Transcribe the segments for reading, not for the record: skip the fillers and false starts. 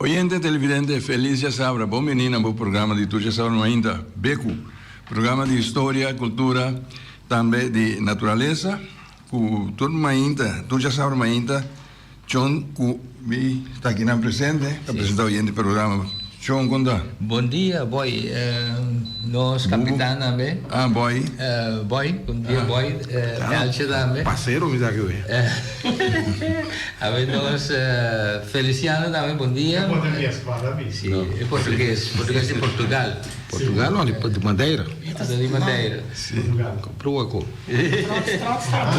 Oyente televidente felis djasabra bon bini na bo programa di tur djasabra mainta Beku programa di historia cultura tambe di naturalesa ku tur mainta tur djasabra mainta Chon ku mi ta akinan presente ta presenta oyente programa Chon kon ta? Bon dia boy nos kapitan tambe. Ah boy. Boy bon dia boy Elsje tambe. Pasero mi ta aki hoy. Awe nos Feliciano tambe bon dia. E portugues para mi. Si e portugues portugues di Portugal. Portugal o di Madeira? Di Madeira. Si. Proba ko.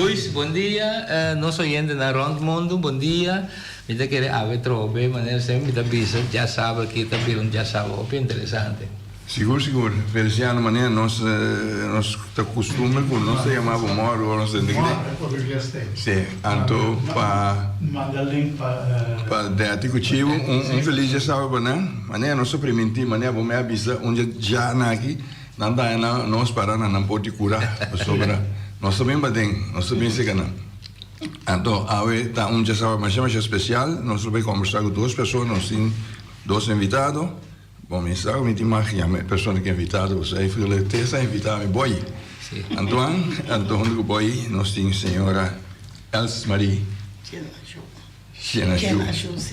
Buis bon dia nos oyentenan rond mundu bon dia. Mi ta kere awe trobe manera semper mi ta bisa djasabra aki ta bira un djasabra hopi interesante. Sigur sigur Feliciano manera nos nos ta costumbre cu nos ta yama bo moro ora nos ta tende kende si anto pa pa Detty cu Chivo un un feliz djasabra pa nan manera nos ta priminti manera bo me a bisa un dja djana aki nan ta haña nan nos para na nan por di cura pasobra nos ta bin baden nos ta bin seca nan. Anto awe ta un djasabra masha masha spesial. Nos lo bay kombersá ku dos persona. Nos tin dos invitado. Bon, mi sa ku mi tin mag yama e persona ku invitado pasobra ei figura te sa invitá mi, Boy. Antoan, anto huntu ku Boy nos tin señora Els Marie Chenashu.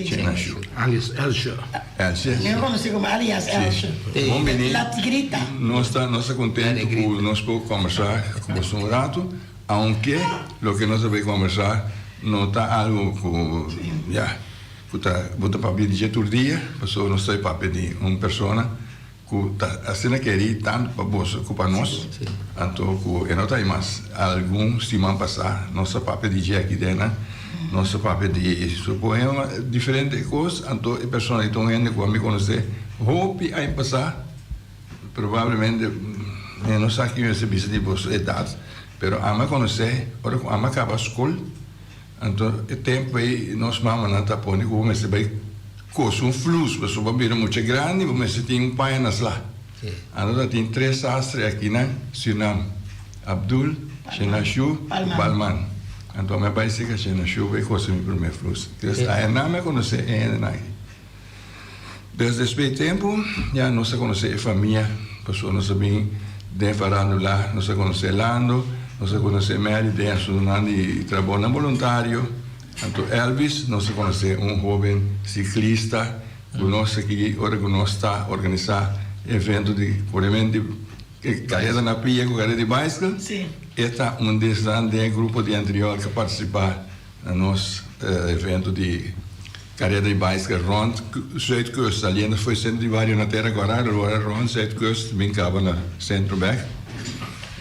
Chenashu. Alias Elsje. Elsje. Mihor konosí komo alias Elsje. Bon bini. La Tigrita. Nos ta nos ta kontentu ku nos por kombersá ku boso un ratu. Aunke loke nos a bay combersa no ta algo cu ya cu ta bo ta papia di dje tur dia, pasobra nos ta papia di un persona cu ta asina keri tanto pa boso cu pa nos, anto cu e no ta mas. Algun siman pasa nos a papia di dje aki dena, nos a papia di su poema, diferente cos, anto e persona ta un hende cu ami conoce hopi aña pasa. Probablemente mi no sa ki mester bisa di boso edat, pero ami a konosé ora ku ami a kaba skol, anto e tempu ei nos mamanan ta pone ku bo mester bai kosa un flus pasobra bo a bira mucha grandi bo mester tin un paña na sla. Anto ta tin tres sastre akinan Surinam, Abdul, Shenashu ku Balman. Anto ami a bai serka Shenashu bai kosa mi promé flus. Entonces ayenan mi a konosé e hendenan aki. Desde espe tempu ya nos a konosé e famia, pasobra nos a bin den farandula, nos a konosé Lando, nos a konosé Mary den asuntunan di trabounan boluntario, anto Elvis nos a konosé un hoben siklista ku nos aki ora ku nos ta organisá evento di korementu di kareda na pia ku kareda di baiskel, e ta un di esnan den e grupo di anterior ku a partisipá. Na nos evento di careda di baiskel rond Zuidkust, saliendo for centro di bario na Tera Cora, lo rond Zuidkust bin caba na centro bek.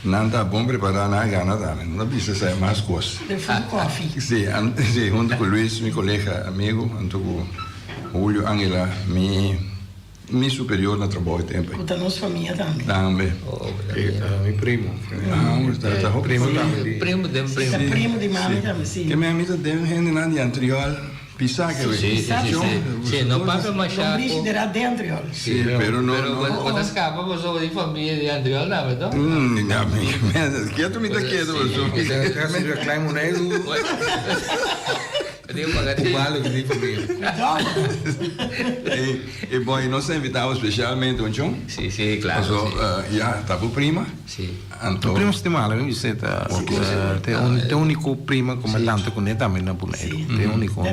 Nan ta bon prepara, nan a gana tambe. Nan ta bisa esei mas cos. Den fum koffie. Si, si, hunto cu Luis, mi colega, amigo, hunto cu Julio Angela, mi. Mi superior na trabou e tempo ei. Ku ta nos famia tambe. Tambe. E ta mi primo. Ta hopi primo tambe di. Primo den primo. Ta primo di mami tambe, si. Ke mi ta den hendenan di Antriol pisa ke wei. Si, si, si. Si, no papia masha ku. Lombrishi dera den Antriol. Si, pero no. Pero bo ta skapa pasobra di famia di Antriol tambe, to? Ketu mi ta ketu pasobra. Mi ta klein moneiru. Cubano di familia. E boy nos a invitabo specialmente un chon. Si, si, claro. Paso ya ta bo prima. Si. Anto. Prima stimala mi bisa ta ta e unico prima cu mi lanta cune tambe na Boneiru. Ta e unico, no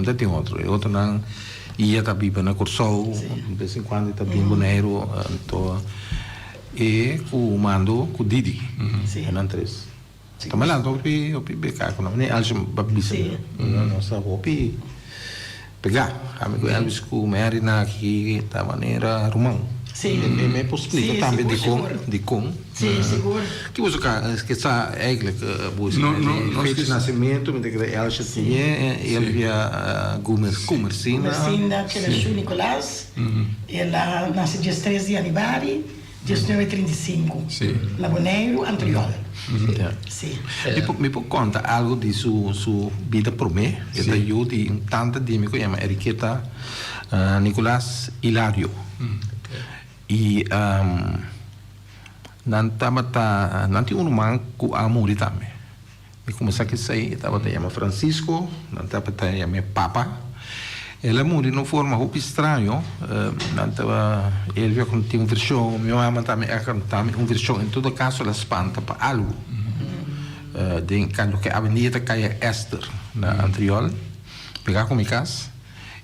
ta tin otro. E otronan ya ta biba na Corsou, de bes en cuando ta bin Boneiru. Anto e cu Mando cu Didi. Enan tres. Ta malanta hopi hopi beka ku nan ni Elvis a bisa mi nos ta hopi pega ami ku Elvis ku Mary na aki ta manera ruman mi mi por splika tambe dikon dikon ki boso ka ke sa eigenlijk bo fecha di nasementu mi ta kere Elsje tin Elvia Gumersinda Gumersinda Chelaciu Nicolas el a nase diestres di yanubari. Diesnuebe trinta i sinku na Boneiru, Antriol. Sí. Mi por konta algu di su su bida promé. E ta yu di un tanta di mi ku yama Eriqueta Nicolas Hilario. I nan tabata nan tin un ruman ku a muri tambe. Mi kuminsá ku esei, e tabata yama Francisco, nan tabata yam'é Papa. El a muri na un forma hopi straño. Nan taba Elvia con tin un version, mi mama tambe a conta mi un version. En todo caso el a spanta pa algo. Den loke awendia ta Kaya Esther na Antriol, pega cu mi cas.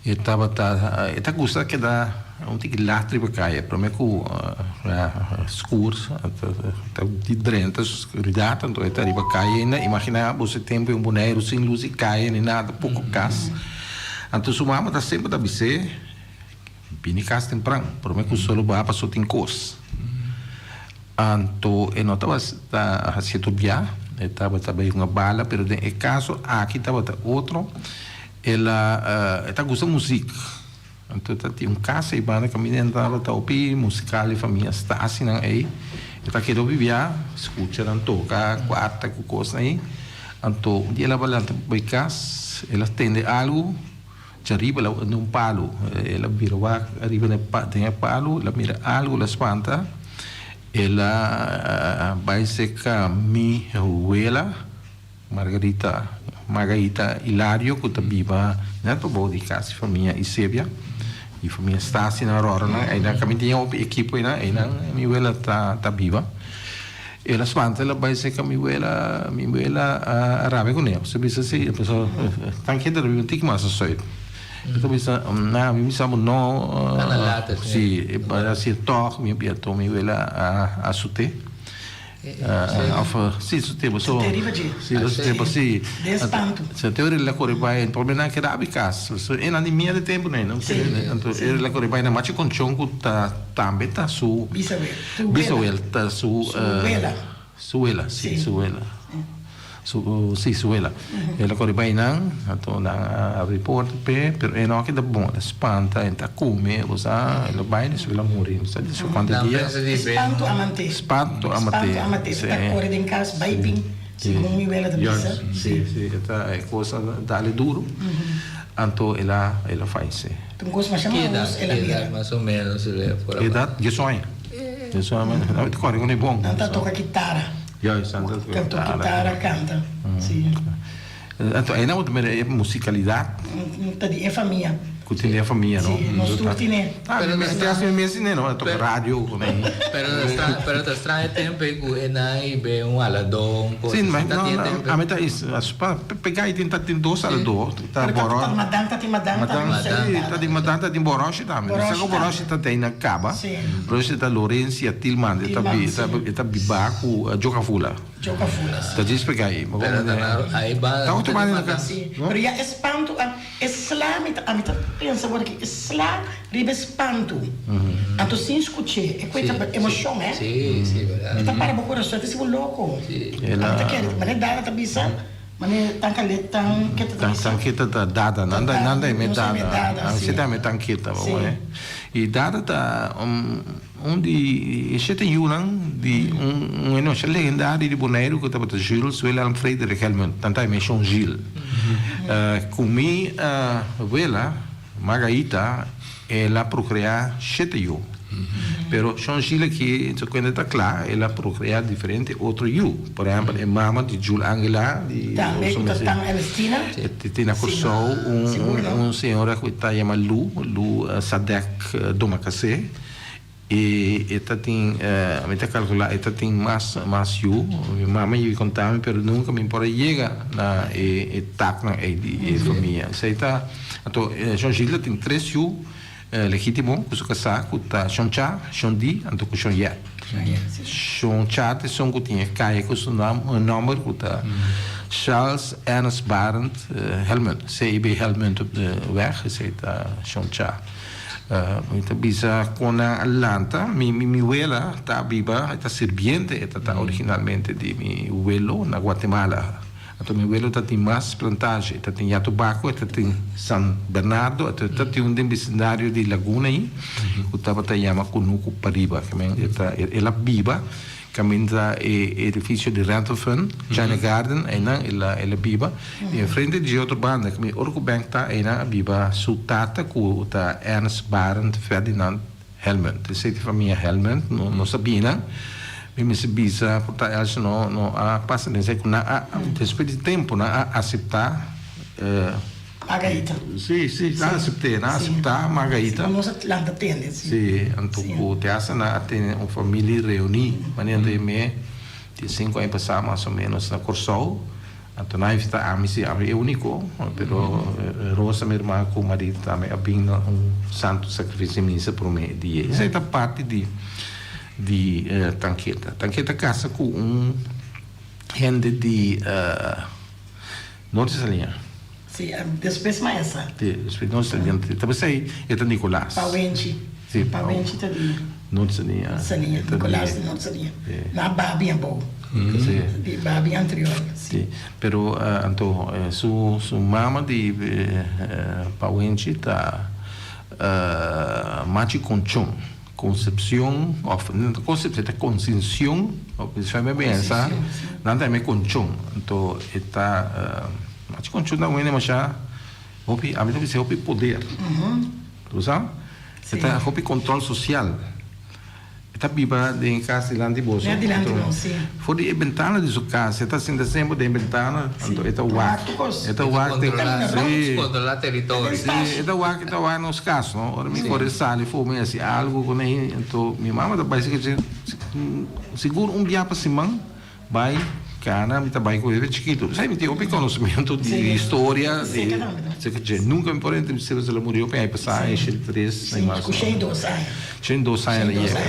E tabata, e ta gusta keda un tiki lat riba kaya, prome ku skur ta di drenta skuridat, anto e ta riba kaya ainda. Imagina bo si tempu e un Boneiru sin lus di kaya ni nada, poko kas. Anto su mama ta semper ta bis'é, Bini kas tempran, prome ku solo baha paso tin kos. Anto e no tabata hasié tur bia, e tabata bai hunga bala, pero den e kaso aki tabata otro. El a e ta gusta muzik. Anto ta tin un kas ei banda kaminda e tabata hopi musikal e famia Stasinan ei. E ta keda hopi bia skucha nan toka kuarta ku kosnan ei. Anto un dia el a bai lanta bai kas el a tende algu djariba el a den un palu. El a bira wak ariba den e palu el a mira algu el a spanta. El a bai seka mi wela. Margarita, Margarita Hilario ku ta biba nèt pabou di kas di famia Isebia i famia Stasi na Ròrnan. Einan kaminda tin hopi ekipo einan, einan mi wela ta ta biba. El a spanta el a bai serka mi wela, mi wela a rabia kuné. Su bisa si, pasobra tan kende ta biba un tiki mas na sùit. E ta bisa, na mi bisa bo no, si, e bai hasi tòg, mi a bia tòg mi wela a sut'é. Of si su tempo so. Te riba dje. Si su tempo si. Den spantu. So te ora el a kore bai por nan keda abi kas. So e nan di miedo tempo nei no. Si. Anto el a kore bai na machi konchon ku ta tambe ta su. Bisawel. Su wela. Bisawel ta su. Su wela. Su wela si su wela. Su si su wela. El a kore bai nan anto nan a abri porta p'e pero e no a keda bon el a spanta e ta kume bo sa el a bai despues el a muri bo sa di su kuantu dia. Spantu a mant'é. Spantu a mat'é. Spantu a mat'é. E ta kore den kas bai bin segun mi wela ta bisa. Si si e ta e kos a dale duru anto el a el a fayesé. Ta un kos masha malos el a mira. Mas o menos Edat diesun aña. Diesun aña nan ta kore ku e bon. Nan ta toka kitara. Juist, nan ta toka kitara. Kitara kanta, si. Anto ei nan bo ta mira e musikalidat. Ta di e famia. Ku tin den e famia, no? Si, nos tur tine. Ah, mi mes te hasi mi mes tine, no? Toka radio ku nan. Pero ta pero ta straño tempo ei ku e nan i be un aladó, un kos así. Si, Ta tin e tempo ei. Ami ta is, pega ei tin ta tin dos aladó. Ta boro. Ta madan, ta tin madan tambe. Madan, si, ta tin madan, ta tin boroshi tambe. Mi sa ku boroshi ta tei na kaba. Boroshi ta Lorencia Tilman, e ta e ta biba ku Jokafula. Jokafula, si. Ta djis pega ei. Pero ta na ei ba. Ta otro banda na kas. Si, pero ya e spantu a e sla mi ta ami ta pensa awor aki e sla riba e spantu. Anto sin skuch'é e kue ta emoshon, eh. Si, si, berdad. E ta para bo kurason, e ta hasi bo loko. Ami ta kere, manera Dada ta bisa. Mane tan kalet tan keta ta bisa. Tan keta ta dada. Nan da nan da e dada. Nan si ta me tan keta. I dada ta un di e shete yunan di un un enocha legendario di Boneiru ku tabata Jules Wilhelm Frederik Helmund. Nan ta e menshon Jules. Ku mi wela Margaita el a prokreá shete yu. Pero Shon Gil aki su kuenta ta kla, el a prokreá diferente otro yu. Por ehèmpel e mama di Jul Angela di Tambe ku ta Tan Ernestina. E tin na Kòrsou un señora ku ta yama Lu, Lu Sadek Domakasé. E e ta tin, mi ta kalkulá e ta tin mas mas yu. Mi mama yega konta mi pero nunka mi por a yega na e e taknan ei di e famia. Esei ta, anto Shon Gil ta tin tres yu. Legítimo ku su kasá ku ta Shon Cha, Shon Di anto ku Shon Yè. Shon Cha ta esun ku tin e kaya ku su nòmber ku ta Charles Ernest Barend Helmund, CIB Helmund op de weg, esei ta Shon Cha. Mi ta bisa kon nan a lanta, mi mi wela ta biba, e ta sirbiente, e ta ta originalmente di mi welo na Guatemala. Anto mi welo ta tin mas plantage, e ta tin Yatobako, e ta tin San Bernardo, e ta tin un den bisindario di Laguna ei, ku tabata yama Kunuku Pariba. E ta, el a biba kaminda e edifisio di Rental Fund, China Garden, einan el a, el a biba. I enfrente di dje otro banda, ku mi ora ku bènk ta, einan a biba su tata ku ta Ernst Barend Ferdinand Helmund. Esei ta e famia Helmund, no no sabí nan. Mi mester bisa por ta Elsje no no a pasa den esei ku nan a despues di tempu nan a aseptá. Margarita. Si, si, nan a asept'é, nan a aseptá Margarita. Si, nos a lanta tende, si. Si, anto ku te hasta nan a tene un familia reuní, manera nan ta yam'é, tin sinku aña pasá mas o ménos na Kòrsou. Anto nan a invitá ami, si, ami e úniko, pero Rosa, mi hermana, ku marido tambe a bin na un santo sakrifisio di misa promé dia. Esei ta parti di di Tanketa. Tanketa kasa ku un hende di Norte Saliña. Si, despues maestra. Si, despues Norte Saliña. Ta p'esei e ta Nicolas. Pawenchi. Si. Pawenchi ta di. Norte Saliña. Norte Saliña, Nicolas di Norte Saliña. Na Babi abou. Si. Di Babi anterior. Si, pero anto su su mama di Pawenchi ta Machi Conchon. Concepcion of no ta Concepcion ta Concencion of si mi pensa nan ta yama e Conchon anto e ta machi Conchon ta wende masha hopi ami ta bisa hopi poder bo sa e ta hopi control social. E ta biba den e kas dilanti boso. Dilanti nos, si. For di e bentana di su kas, e ta sinta semper den e bentana, anto e ta wak. E ta wak te. Si. Kontrolá teritorio. Si, e ta wak, e ta wak nos kas, no. Ora mi kore sali for mi hasi algu ku nei, anto mi mama ta bai sigur un bia pa siman. Bai Cana mi ta bai cu bebe chikito. Esai mi tin hopi conocimiento di historia di seka dje. Nunca mi por entrevista pasobra el a murió pe aña pasa e shete tres Si, cu shei dos aña. Shei dos aña el a yega.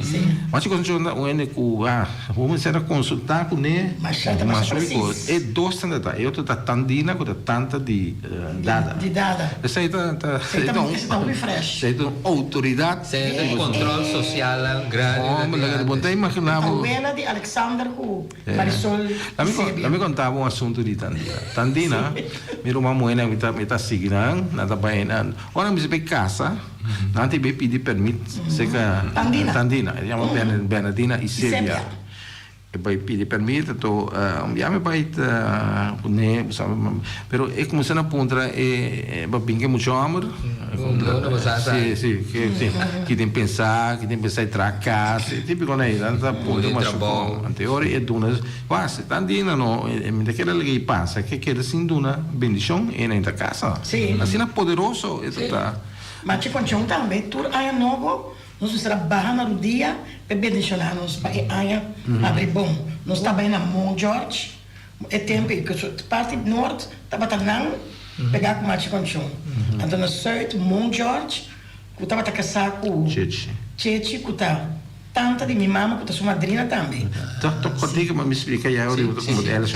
Si. Mas chikos cu un hende cu ah bo mester a consulta cu ne. Masha ta masha precies. E dos tanda ta. E otro ta Tandina cu ta tanta di Dada. Di Dada. Esai ta ta. Esai ta hopi fresh. Esai ta un autoridad. Esei ta control socialnan grandi ta di antes. Bo ta imagina bo. Abuela di Alexander cu Marisol Isebia. Lami conta bo un asunto di Tandina. Tandina, mi ruman muhernan mi ta mi ta sigui nan, nan ta bay nan. Ora mi bay casa, nan ta bay pidi permit cerca Tandina. Tandina, e yama Bernadina Isebia. E bai pidi permit anto un bia mi bai ta pone pero e kuminsá na puntra e babin ke mucha hòmber si si ki tin pensa ki tin pensa di traha kas e tipiko nan ei nan ta puntra masha kon anto e ora e duna wak si tan dina no mi ta kere laga e pasa ke keda sin duna bendishon e nan ta kasa asina poderoso e ta. Machi Conchon tambe tur aña nobo Nos mester a baha na rudia p'e bendishoná nos pa e aña habri bon. Nos ta bai na Mont George e tempu ei, ku parti nort tabata nan pegá ku Machi Conchon. Anto na sùit Mont George ku tabata kasá ku Chechi ku ta tanta di mi mama ku ta su madrina tambe. Tok tok kòrtiku pa mi splika ya ora ku ta el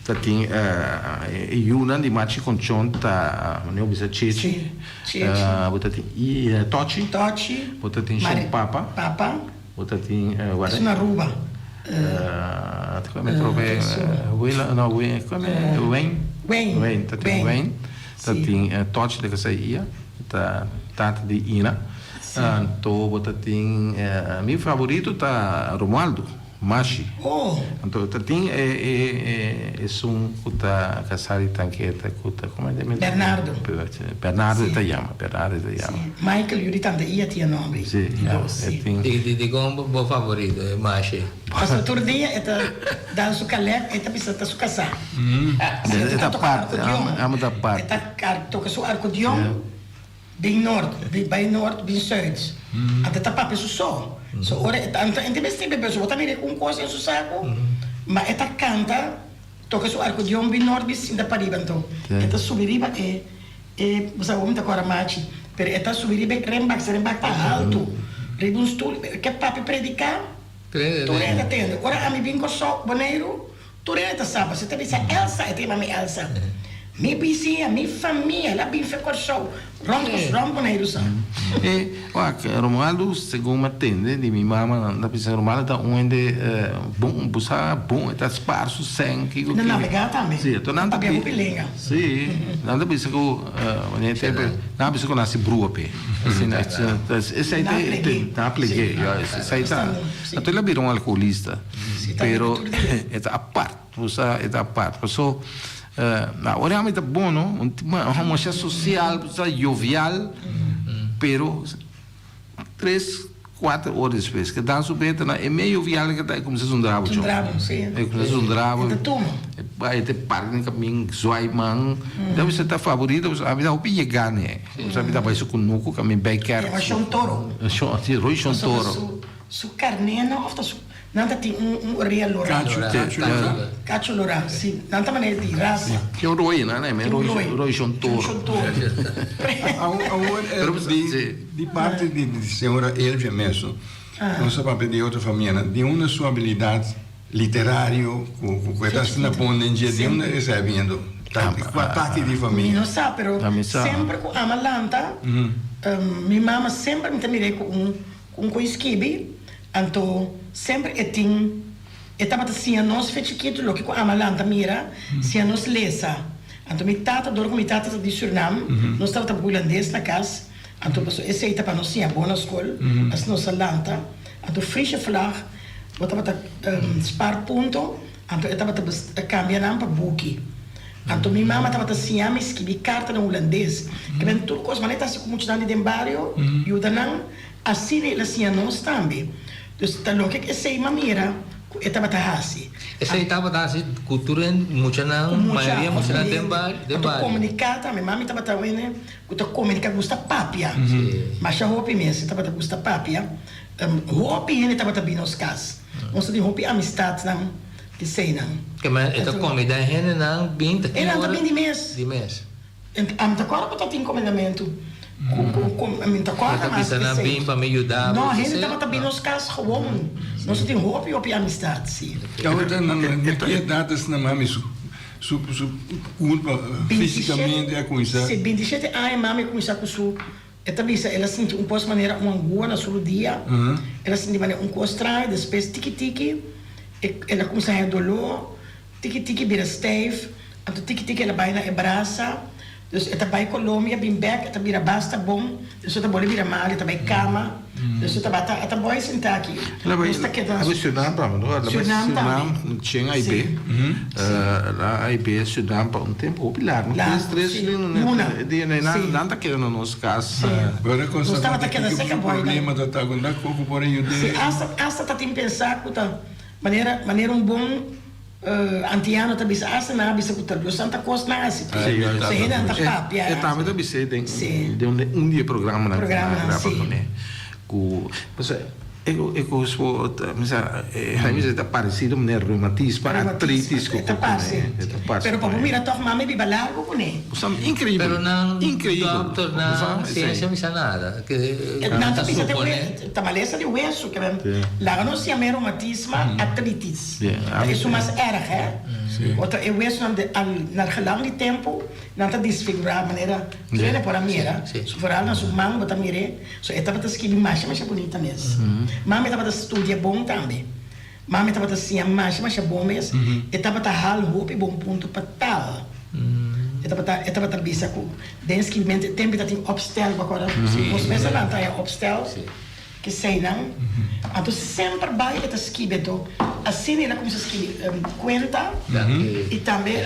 ta tin e yunan di Machi Conchon ta manera bo bisa Chechi. Bo ta tin Tochi. Tochi. Bo ta tin Shon Papa. Papa. Bo ta tin wara. Esun Aruba. Kome trobe Wela no kome Wen. Wen. Wen ta tin Wen. Ta tin Tochi ta kasa ia ta tata di Ina. Anto bo ta tin mi favorito ta Romualdo. Mashi. Oh! Anto ta tin e e e esun ku ta kasá di tanketa ku ta komo e Bernardo. Bernardo e ta yama, Bernardo e ta yama. Si. Michael yu di tanta ia tin e nomber ei. Si, Di ya, dos, e si. tin. Di di dikon bo favorito e Mashi? Pasobra tur dia e ta dal su kalèk, e ta bisa ta su kasá. Si, E ta toka parte, arkodeon. amo ta parte. E ta toka su arkodeon. Bin nort, bin bai nort, bin suid. Anto ta papia su so. So ora e ta, anto ente mester bebe so bo ta mira un kos den su saku, ma e ta kanta, toka su arkodeon bin nort, bin sinta pariba. Anto e ta subi riba e, e, bo sa bo mi ta kora machi, pero e ta subi riba e renbak, se renbak ta haltu, riba un stul, e ke papia prediká, tur hende ta tende. Ora ami bin Kòrsou, Boneiru, Tur hende ta sa, pasobra e ta bisa Elsa, e ta yama mi Elsa. Mi bisiña, mi famia, el a bin fe Kòrsou, rònt kos rònt Boneiru sa. E, wak, Romualdo, segun mi a tende di mi mama, nan ta bisa Romualdo ta un hende bon, bo sa bon, e ta spar su sèn, kiko Na nabegá tambe. Si, enton nan ta Papia hopi lenga. Si, nan ta bisa ku, wanneer tempu, nan a bisa ku nan hasi brua p'e. Asina, esei ta, nan a pleg'é, ya, esei ta. Anto el a bira un alkoholista. Pero e ta apart, bo sa, e ta apart. Paso, na ora ami ta bon no, un homosha social, bo sa, jovial, pero tres, kuater ora despues ke dan su beta na e medio jovial ke ta e kuminsa zundra bo chon. Zundra bo, si. E kuminsa zundra bo. E ta tuma. Bai te park den kamin zwaai man. Ta bisa ta favorito pasobra ami ta hopi yega ne. Pasobra mi ta bai su kunuku kamin bai kerk. Yama Shon Toro. Shon, si, Roy Shon Pasobra Toro. su su karné no of ta su nan ta tin un un orea lorá. Kachu, kachu lorá. Kachu lorá, si. Nan ta manera di rasa. Tin un roy nan e, Tin un Roy, roy. Roy Shon Toro. Shon Toro. Awor Pero di si. di parti di di señora Elvia mesun, nos a papia di otro famianan, di unda su abilidat Literario cu cu e ta asina bon den dje di unda esei a biniendo? Ta cua parti di Mi familia? no sa pero semper cu ama lanta mi mama semper mi ta mir'é cu un cu un coi skibi anto semper e tin e tabata siña nos fe chikitu loke cu ama lanta mira siña nos lesa anto mi tata dor cu mi tata ta di Surinam nos tabata hulandes na cas anto pasobra esei ta pa nos siña bon na scol asina nos a lanta anto frische vlag. Bo tabata spar punto, anto e tabata cambia nan pa buki. Anto mi mama tabata siña mi skibi carta na hulandes. Ke men tur cos, manera ta haci cu muchanan di den bario, yuda nan, asina el a siña nos tambe. Dus ta loke esey m'a mira cu e tabata haci. Esey tabata haci cu tur e muchanan, mayoria muchanan den bario. Anto comunica tambe, mami tabata wene cu ta comunica, gusta papia. Masha hopi mes e tabata gusta papia. Hopi hende tabata bin nos kas. Nos ta tin hopi amistatnan di eseinan. Ke men e ta komida e hendenan bin ta ki ora? Enan ta bin di mes. Di mes. Ami ta kòrda ku ta tin komidamentu. Ku mi ta kòrda mas Bo ta bisa nan esei. bin pa mi yuda No, bo hende tabata bin nos kas gewoon. Nos ta tin hopi hopi amistat, si. Tabata na ki edat esnan mami su su kurpa fisikamente a kuminsá? Si, 27 aña mami a kuminsá ku su. E ta bisa el a sinti un kos manera un angua na su rudia, el a sinti manera un kos straño, despues tiki tiki el a kuminsá haña doló, tiki tiki bira stijf, anto tiki tiki el a bai na e brasa, dus e ta bai Colombia bin bèk e ta bira basta bon, despues e ta bolbe bira mal, e ta bai kama, dus e tabata e ta bòi sintá aki, nos ta keda. El a bai Surinam tambe, no? El a bai Surinam tambe. Surinam, chen a i be. La a i be Surinam pa un tempu hopi largu, Largu, tres, tres si. luna. Luna. Di nan, Si. nan ta keda na nos kas. Si. Pero Nos constata tabata ta keda kiko serka su boy nan. problema ta ta ku na koko por a yud'é. Si, hasta, hasta ta tin pensa ku ta manera, manera un bon antiano ta bisa, hasta nan a bisa ku ta Dios santa kos nan hasi. Si, So hende nan ta papia. E tambe ta bis'é den, Si. den un di e programanan ku nan a Programanan, graba si. kuné. Ku, pasobra e e kos por ta misa e mi ta paresido manera reumatismo, artritis ku E ta parse. E ta parse. Pero pa bo mira tòg mami biba largu kuné. Sa inkreibel. Pero nan Inkreibel. dokter nan siensia misa nada. Ke Nan ta bisa supone. ta malesa di wesu ke men laga nos yama e reumatismo artritis. Ta esun mas erg hè. Otro e wesunan de al naar gelang di tempu Nan ta disfigurá manera Trene por a mira, su foral na su man bo ta mir'é, so e tabata skibi masha masha bunita mes. Mami tabata studia bon tambe. Mami tabata siña masha masha bon mes, e tabata hal hopi bon punto pa taal. E tabata e tabata bisa ku den skibimentu e tempu ta tin opstel, bo akorda? Nos mes a lanta haña opstel. Keseinan. Anto semper bai e ta skibi. Anto asina el a kuminsá skibi kuenta i tambe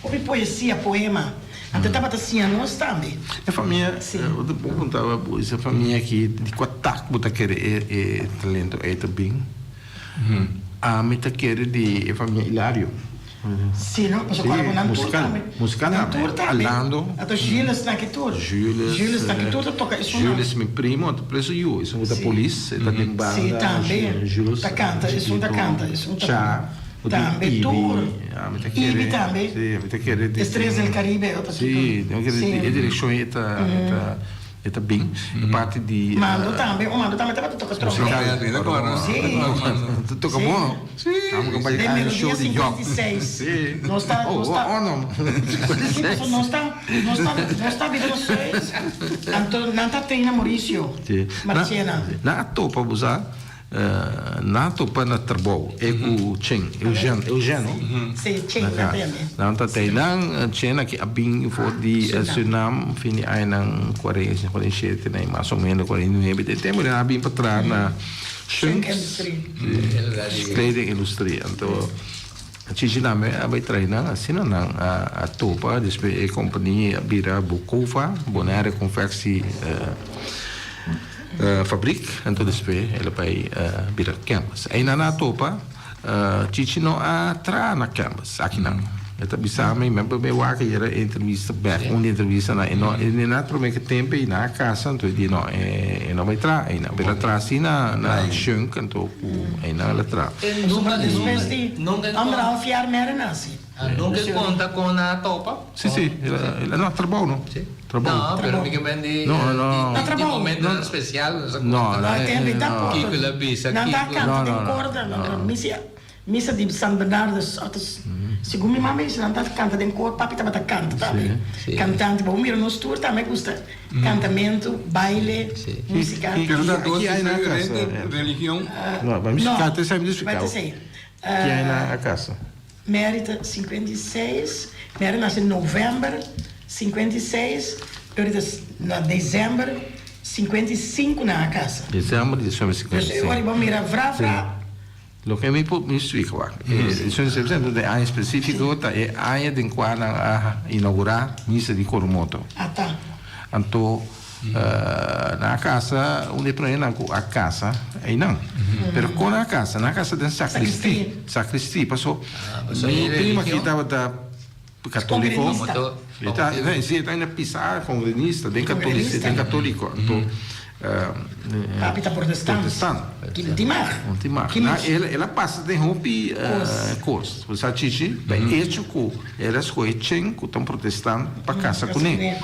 hopi poesia, poema. Anto e tabata siña nos tambe. E famia, bo ta por punta bo, e famia aki di kua tak bo ta kere e talento ei ta bin? Ami ta kere di e famia Hilario. Si no, pasobra ora ku nan tur tambe. Musical Nan tur tambe. Alando. Anto Jules na ki tur. Jules. Jules na ki tur ta toka esun nan. Jules mi primo, ta preso yu. Esun ku ta polis, e ta den banda. Si tambe. Jules. Ta kanta, esun ta kanta, esun ta. Cha. Tambe tur. Ami ta kere. Ibi tambe. Si, ami ta kere. Estrellas del Caribe otro tipo. Si, mi ta kere e direkshon ei ta. E ta bin e parti di. Mando tambe, un mando tambe tabata toca trompet. Si. Ta toca bon. Si. Den Melodia 56. Nos ta, nos ta. Oh, no. Si, pasobra nos ta, nos ta, nos ta biba nos seis. Anto nan ta traina Mauricio Marchena. Nan a topa bo sa. Nan a topa na trabou, e ku Chen, Eugène, Eugène no? Sí, Chen nan ta yam'é. Nan ta tei nan, Chen aki a bin for di Surinam fin di añanan kuarenta, 47, nan mas o menos 49, den tempu nan a bin pa traha na Schunk Industrie. Kleding Industrie. Anto Chichi tambe a bai traha nan, asina nan a topa, despues e kompania a bira Bocova, Bonaire Confectie. Fabriek, anto despues el a bai bira Canvas. Einan a topa. Chichi no a traha na Canvas akinan. E ta bisa mi, mi a bai wak ayera e entrevista bek, un di entrevistanan, e no e na prome ke tempo ei nan a kasa, anto e di no e no bai traha einan, pero el a traha si na na Schunk anto ku einan el a traha. E nunka Despues di nunka e anderhalf jaar Mary nasi. Nunka e konta kon nan a topa? Si si, el a na trabou no. Trabou. No, pero mi ke men di No, no. di momentonan spesial nos a konta. No, No, e tempo ei tampoco. Kiko el a bisa, Nan ta kiko. kanta den kor, nan misa misa di San Bernardus, ota segun mi mama bisa nan ta kanta den kor, papi tabata kanta tambe, kantante. Bo mira nos tur tambe gusta kantamentu, baile, musika. Pero ta dos diferente religion. No, pa mi No, kanta esei mi ta splika bai bo. ta esei. Ki aña nan a kasa? Mary ta 56, Mary nace november 56, pero ta na december 55 nan a casa. December di 1955. Dus ora bo mira vra vra. Loke mi por mi splika wak, e sesenta e aña specifico ta e aña den cua nan a inaugura misa di Coromoto. Ata. Anto Nan a kasa, un di e promenan ku a kasa einan. Pero kon nan a kasa? Nan a kasa den sakristi. Sakristi, paso mi prima aki tabata katoliko. Si, e ta ainda pisa kongrenista, den katoliko, den katoliko. Anto Papi ta protestant. Protestant. Ki no tin mag. No tin mag. El a pasa den hopi kos. Bo sa Chichi, ta echo ku El a skohe Chen ku ta un protestant pa kasa kuné.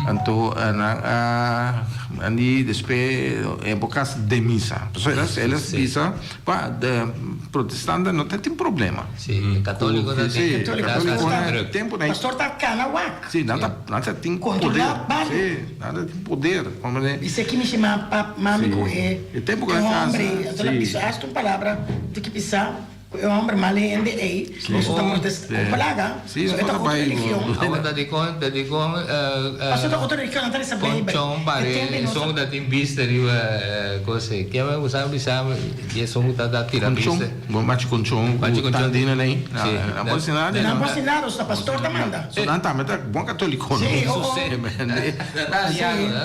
Anto nan a andi despues e por kasa den misa. Pasobra el a bisa pa protestantenan no ta tin problema. Sí, katólikonan tin. Sí, katólikonan tempu nan. Pastor ta kana wak. Sí, nan ta tin poder. Kontrolá bario. Sí, nan ta tin poder. Bisa ki mishi ma mami ku e hombre. Anto el a bisa hasta un palabra di ki bisa. Ku e hòmber mal hende ei, boso ta protestá ku plaga, so e ta otro religion. Awor ta dikon, ta dikon Paso ta otro religion, nan ta resa Beibel. Con chon pare esun ku ta tin bista riba kos ei. Ke bo sa bisa di esun ku ta ta tira bista? Con chon, bo machi con chon ku tandina nei. Nan por hasi nada. Nan por hasi nada, so ta pastor ta manda. So nan tambe ta bon katoliko no. Sí, oh oh.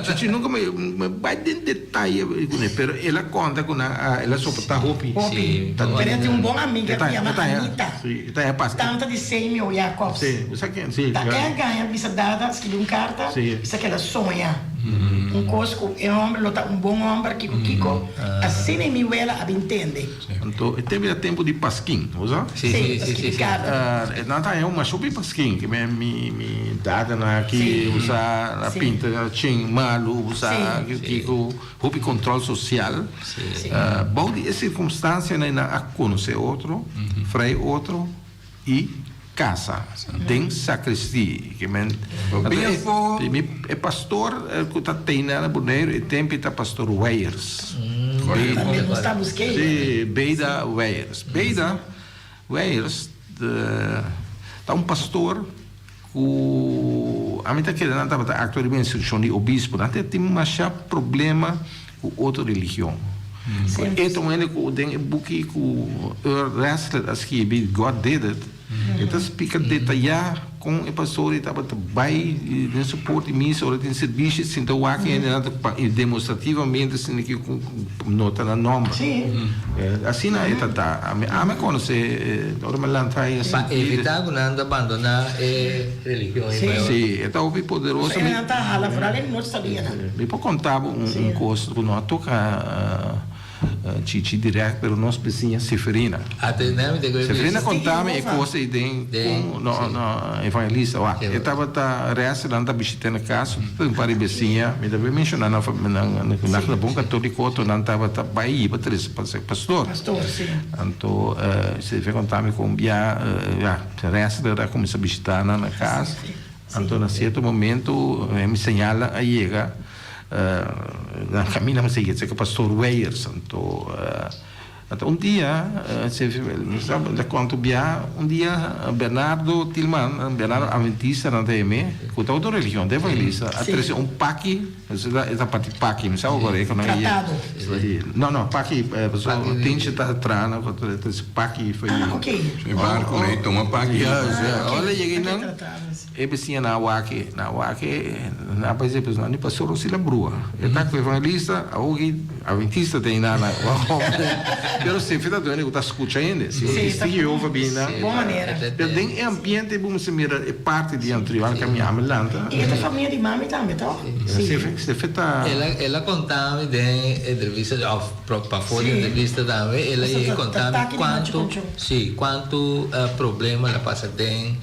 Chichi nunka mi bai den detaye kuné, pero el a konta ku nan a el a soportá hopi. Hopi. Ta Pero e tin un bon amiga ku yama Anita. Sí, e ta e pasa. Tanta di Samuel Jacobs. Sí, bo sa ken, sí. Ta e a gaña bisa dada skibi un karta bisa ku el a soña un kos ku e hòmber lo ta un bon hòmber kiko kiko. Asina e mi wela a bin tende. Anto e tempu ta tempu di paskin, bo sa? Sí, sí, sí, sí. Nan ta haña un masha hopi paskin, ke mi mi dadanan aki, bo sa, a pinta chin malu, bo sa, kiko. Hopi control social. Bou di e circumstancianan nan a conoce otro, frei otro y casa den sacristie. Ke men e pastor cu ta teina na Boneiru e tempo ta pastor Weyers. Si, Beda Weyers. Beda Weyers ta un pastor. Ku ami ta kere nan tabata aktua riba instrukshon di obispo. Nan ta tin masha problema ku otro religion. E ta un hende ku den e buki ku Earl Ressler a skibi, God Did It, e ta splika detayá kon e pastor ei tabata bai den su port di misa ora tin servisio sinta wak hende nan ta demostrativamente sinti ki ku nota nan nòmber. Asina e ta ta. Ami a konosé ora mi a lanta e Pa evitá ku nan ta bandoná e religion ei bai otro. Sí, e ta hopi poderoso. Pasobra nan ta hala foral e nochi sabia nan. Mi por konta bo un kos ku no a toka Chichi dirèkt, pero nos bisiña Seferina. Seferina konta mi e kos ei den kon no no evangelista wak. E tabata rèst nan ta bishit'é na kas, un par di bisiña, mi ta bin menshoná nan nan nan bon katóliko, to nan tabata bai hiba trese pa pastor. Anto Seferina konta mi kon bia ya rèst a kuminsá bishitá nan na kas, anto na sierto momento mi señal a yega. Na kaminda mi sigui cerca pastor Weyers anto anto un dia mi ta konta bia un dia Bernardo Tilman Bernardo Adventista nan ta yam'é ku ta otro religion ta evangelista a trese un paki e ta parti paki mi sa ora e Tratado no no paki pasobra Tinche ta traha nan ta trese paki E barco nan e tuma paki ora yega einan. E bisiña na wak-e, na wak-e, na parece pues no ni pastor si la brua. E ta cu evangelista, awo ki. Adventista ta einan na pero Sefe ta duende ku ta skucha hende. Si un testigo di Jehova bini nan. Bon manera. Pero den e ambiente bo mester mira e parti di anterior ku mi a mi lanta. I e ta famia di mami tambe toh? Sefe Sefe ta. El a konta mi den entrevista òf pafó di entrevista tambe el a yega konta mi kuantu si kuantu problema el a pasa den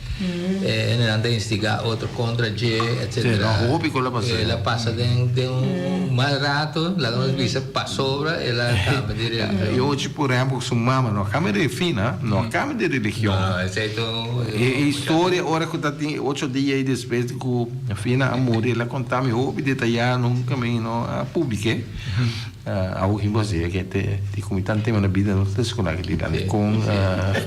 hendenan ta instigá otro kontra dje etcetera. Sí, hopi ku el a pasa. El a pasa den den un mal rato, laga nos bisa pasobra el a kambia di religion. I ochi por ehempel ku su mama no a kambia di fina, no a kambia di religion. No, esei ta un. E historia ora ku ta tin ocho dia ei despues di ku Fina a muri el a konta mi hopi detayá nunka mi no a publik'é. Awo ki bo hasi ke te di ku mi tan tema na bida no ta deskonai ki di kon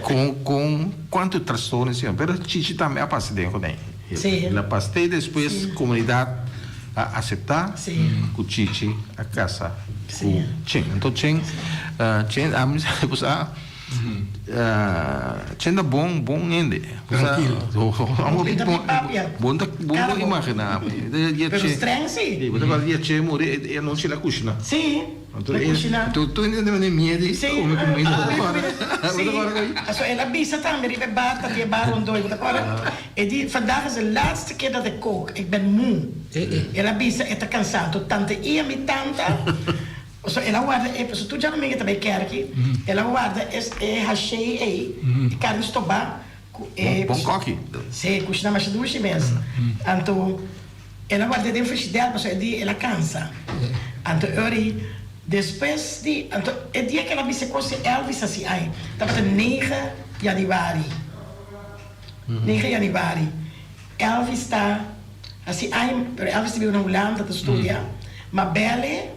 kon kon kuantu trastorno esei pero Chichi tambe a pasa den kuné el a pasa te despues komunidat a aseptá ku Chichi a kasa ku Chen anto Chen Chen ami sa ku sa Chen ta bon bon hende bon ta bon por imaginá Pero streng si. Bo ta kòrda dia Chen muri e anochi el a kushina. Si, el a kushina. Tur hende ta mende miedu di kome kumida. Si, paso el a bisa tambe riba e bar ta tin e bar rondó bo ta kòrda? E di vandaag is de laatste keer dat ik kook, ik ben moe. El a bisa e ta kansá. Anto tante Ia mi tanta. Pasobra el a warda e, pasobra tur djadomingo e ta bai kerki, el a warda es e hashei ei, e karni stobá ku e. Bon kòki. Sí, kushina masha dushi mes. Anto el a ward'é den frishider pasobra e di el a kansa. Anto e ora ei, despues di, anto e dia ku el a bisa e kos di Elvis hasi ai, tabata nege yanüari, nege yanüari, Elvis ta hasi ai, pero Elvis ta biba na Hulanda ta studia, ma bèl'e.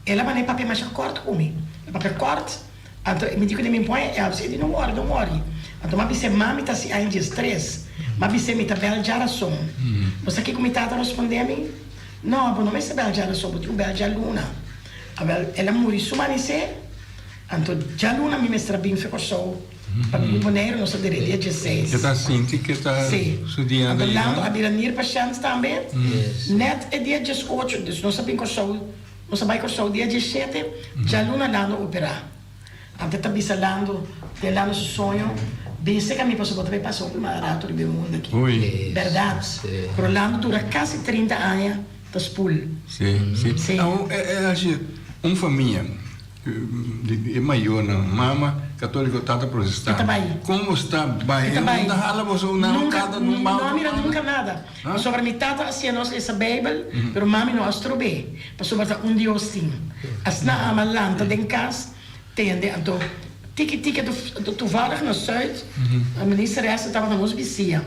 El a manda e papia masha kort ku mi. E papia kort, anto mi di ku mi pon e Elvis, e di no wòri, no wòri. Anto mi a bis'é, mami ta hasi aña diestres. Mi a bis'é, mi ta bèl djarason. Bo sa kiko mi tata rospondé mi? No, bo no mester bèl djarason, bo tin ku bèl djaluna. Awèl, el a muri su manisé, anto djaluna mi mester a bin fe Kòrsou pa bin Boneiru, nos a dere dia dieseis. E ta sinti ke ta su dia Anto Lando a bira nierpashènt tambe, nèt e dia diesocho, dus nos a bin Kòrsou. Nos a bai Kòrsou dia diesshete, djaluna Lando operá. Ante ta bisa Lando, den Lando su soño, Bin seka mi pasobra bo ta bai pasa hopi mal rato riba e mundu aki. Bèrdat. Pero Lando dura kasi 30 aña ta spul. Sí, sí. Sí. Awor, e haci un famia, di e mayornan, mama católico, tata protestant. E ta bai. Con bo sta bai? E ta bai. E no ta hala boso na un Nunca, tata, nun no mama? a mira nunca nada. Pasobra mi tata a siña nos lesa Bijbel, pero mami no a strob'é, pasobra ta un Dios tin. Asina ama lanta den kas, tende, anto tiki tiki anto toevallig na Zuid, minister Hester tabata nos bisia.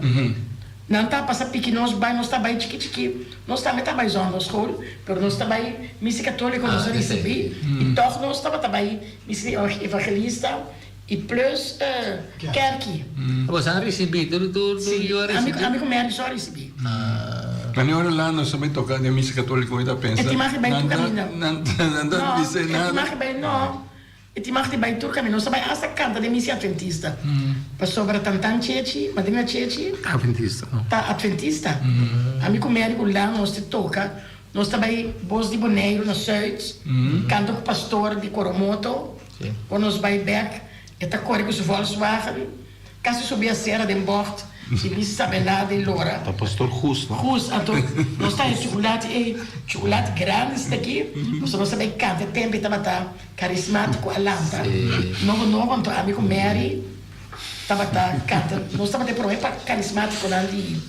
Nan ta pasa piki nos bai, nos ta bai chiki chiki, nos tambe ta bai zondagschool, pero nos ta bai misa katóliko nos a risibí, i tòg nos tabata bai misa di evangelista. I plus kerki. Boso a ricibi? Tur tur tur yu a ricibi? Si, ami ku Mary so a ricibi. Ma ni ora Lando sa bai toka den misa katoliko mi ta pensa. E tin mag di bai tur kaminda. Nan ta bisa nada. No, e tin mag di bai no. E tin mag di bai tur kaminda. Nos a bai asta kanta den misa adventista. Pasobra tantan Chechi, madrina Chechi. Adventista. Ta adventista. Ami ku Mary ku Lando nos te toka. Nos ta bai Bos di Boneiru na Zuid, kanta ku pastor di Coromoto. Ora nos bai bek, e ta kore ku su Volkswagen, kasi subi asera den bògt, i mi sabelá den lora. Ta pastor Guus, no? Guus, anto nos ta haña chukulati ei, chukulati grandi esaki aki, pasobra nos ta bai kanta e tempu e tabata karismátiko a lanta nobo nobo, anto ami ku Mary Tabata canta, nos tabata e prome pa carismaticonan di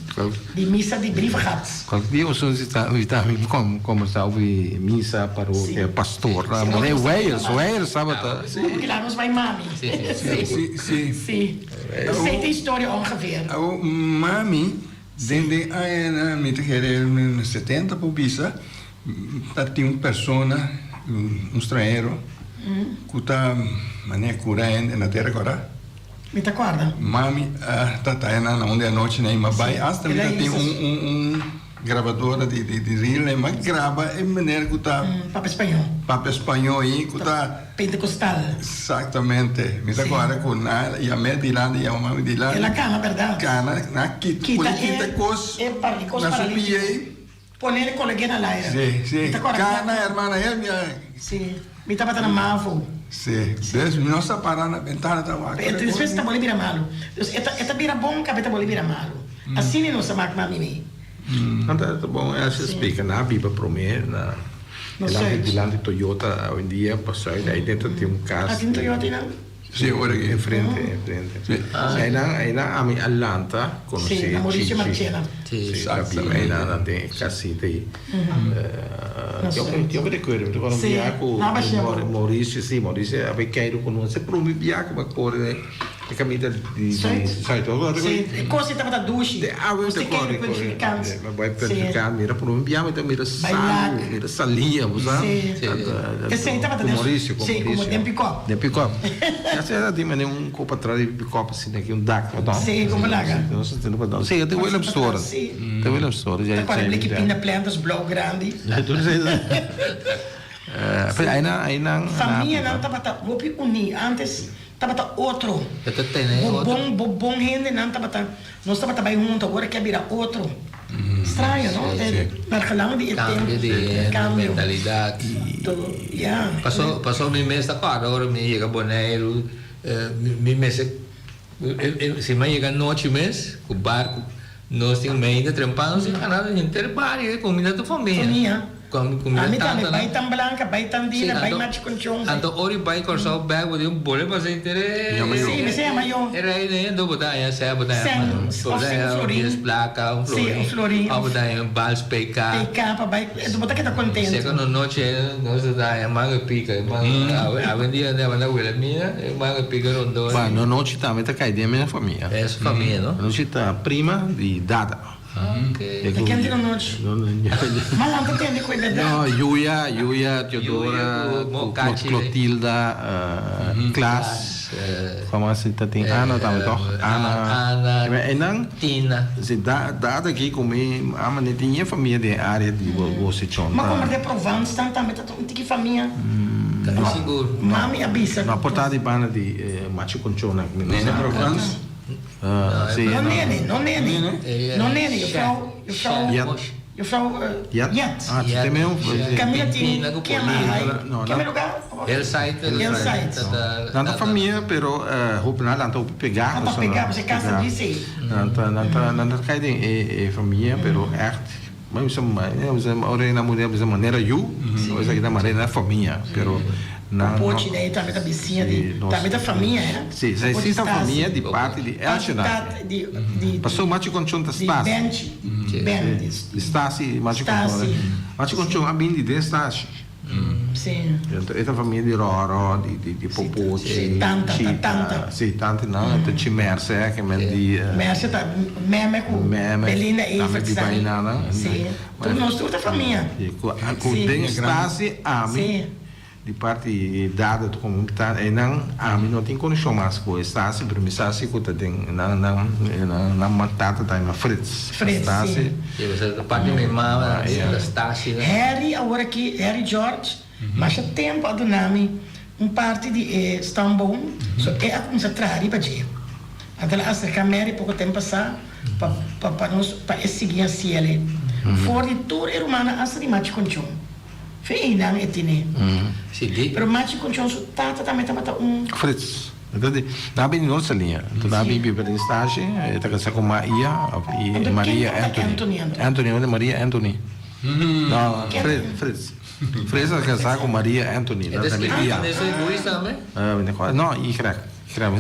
di misa di Brievengat. Cualkier dia boso invita mi combersa over misa, parokia, pastor, mone Weyers, Weyers tabata. Porque la nos bay mami. Si, si. Si. Esey ta historia ongeveer. Awor mami den den añanan mi ta kere 70 por bisa ta tin un persona un stranhero ku ta manera kura hende na tera kòrda. Mi ta kòrda. Mami a tata nan na un di anochi nan a bai asta mi ta tin un grabadora di di reel nan a graba e manera ku ta. Papia spañó. Papia spañó ei ku ta. Pentecostal. Exactamente. Mi ta kòrda ku nan a yam'é dilanti yama mami dilanti. El a kana bèrdat. Kana nan a kita pone kita kos na su pia ei. Ponele koleg'é na laira. Sí, sí. Mi ta kòrda Kana hermana Hermia. Sí. Mi tabata na Mavo. Sí. Des mi nos ta para na bentana ta wak. Pero despues e ta bole bira malu. Dus e ta e ta bira bon kabe ta bole bira malu. Asina nos ta mak mami mi. Anta ta bon Elsie splika nan a biba prome na dilanti dilanti Toyota awendia pa Zuid ahí dentro tin un kas. Ah tin Toyota einan? Sí ora aki. Enfrente enfrente. Einan einan ami a lanta konosé Sí na Mauricio Marchena. Sí ta biba einan den e kasita ei. Yo me recuerdo mi ta kòrda un bia ku Mauricio sí Mauricio a bai keiru ku nos e prome bia ku mi a kore E caminda di Zuid. Sí, e cos ei tabata dushi. De awe mi ta corre corre. Mi bai Punt mira por un bia mi ta mira salu, mira salia, bo sa. Sí. Esei tabata den Mauricio, con Sí, como den pick-up. Den pick-up. Ya se ta tin mane un copa atras di pick-up asina aki un dak pa don. Sí, como laga. Nos ta tene pa don. Sí, te Willemstoren. Sí. Te Willemstoren. Ta cual bliki pinda plantas blauw grandi. Pero einan, einan. Famianan tabata hopi uni antes. Tabata otro. E ta tene Bo otro. bon, bo bon hendenan tabata, nos tabata bai hunto, awor aki a bira otro. Straño, no? Sí. E mergelang di e tempo. Cambio di hende, Cambio. mentalidad. Todo, ya. Paso, paso mi mes ta corda ora mi yega Boneiru, mi, mi mester, si mi a yega anochi mes cu barco, nos tin meida trempa, nos tin gana henter bario e cuminda tur famia. Famia. Cuminda Ami tambe, tanta bai nan. tan Blanca, bai tan Sí, Dina, bai anto, Machi Conchon, bai. anto ora i bai Kòrsou bèk bo tin bole pasa henter e. Yama yo. Sí, mi sa yama yo. E rei den hende bo ta haña sè, bo ta haña Sèn, bo of ta sèn haña florin. dies plaka, un Sí, florin. un florin, Of bo of. ta haña un bals PK. PK pa bai, enton bo ta keda kontento. Seka no nochi nos ta haña manga pika, manga, awe, awendia nan a Wilhelmina, e manga pika rondó. Bueno, nochi tambe ta kai den mi famia. E su famia, no? Nochi ta prima di dada. Ta ken di nochi? Ma lanta tende cu e berdad. No, Yuya, Yuya, Teodora, Clotilda, Klaas, como asi ta tin Ana tambe toch? Ana, Ana, e nan, Tina. Si, da dada aki cu mi ama ne tin e famia den e area di Bosechon. Ma como de Provence tan tambe ta un tiki famia. Ta sigur. Mami a bisa. No por ta di banda di Machu Conchona. Nene Provence? No nene, no nene. No nene, juffrouw, juffrouw, juffrouw Jet. Ah, te meu. Camila tin kema hai. Kema lugar? Hillside. Hillside. Nan ta famia, pero hopi nan ta hopi pegá. Nan ta pegá, pasobra casa di si. Nan ta, nan ta, nan ta kai den e famia, pero echt, mi bisa, mi bisa, ora nan muda, mi bisa manera yu, esaki ta manera famia, pero. Nan Pochi de ahí tambe ta bisiña di, tambe ta famia, eh? Si, si, si ta famia di parti di Elshina. Di, di, Paso Machi Conchon ta Stasi. Di Benchi, di Ben, di, di Stasi, Machi Conchon. Machi Conchon a bin di den Stasi. Si. Enton e ta famia di Roro, di, di, di Popochi. Si, tanta, ta tanta. Si, tanta nan, ta Chi Merce, ke men di. Merce ta meme ku Belinda Everts. Tambe di Bainana. Si, tur nos tur ta famia. Ku, ku den Stasi ami. Di parti dada ta como ta einan ami no tin coneccion mas cu e Stasi pero mi sa si cu ta den nan nan nan tata ta yama Frits. Frits si. Si pasobra ta parti mi mama ta Stasi. Harry awor aki Harry George masha tempo a duna mi un parti di e stamboom so e a cuminsa traha riba dje anto el a acerca Mary poco tempo pasa pa pa nos pa e sigui haciele for di tur e rumannan hasta di Machi Conchon. Fe einan e tene. Pero Machi Conchon su tata tambe tabata un. Frits. Nan a bini nos liña. Nan a bin biba den stasje. E ta kasa ku Maia of Maria Anthony. Anthony, no Maria Anthony. No, Frits. Frits. Frits a kasa ku Maria Anthony. E ta skirbi Anthony Luis tambe? No, Y. Ah,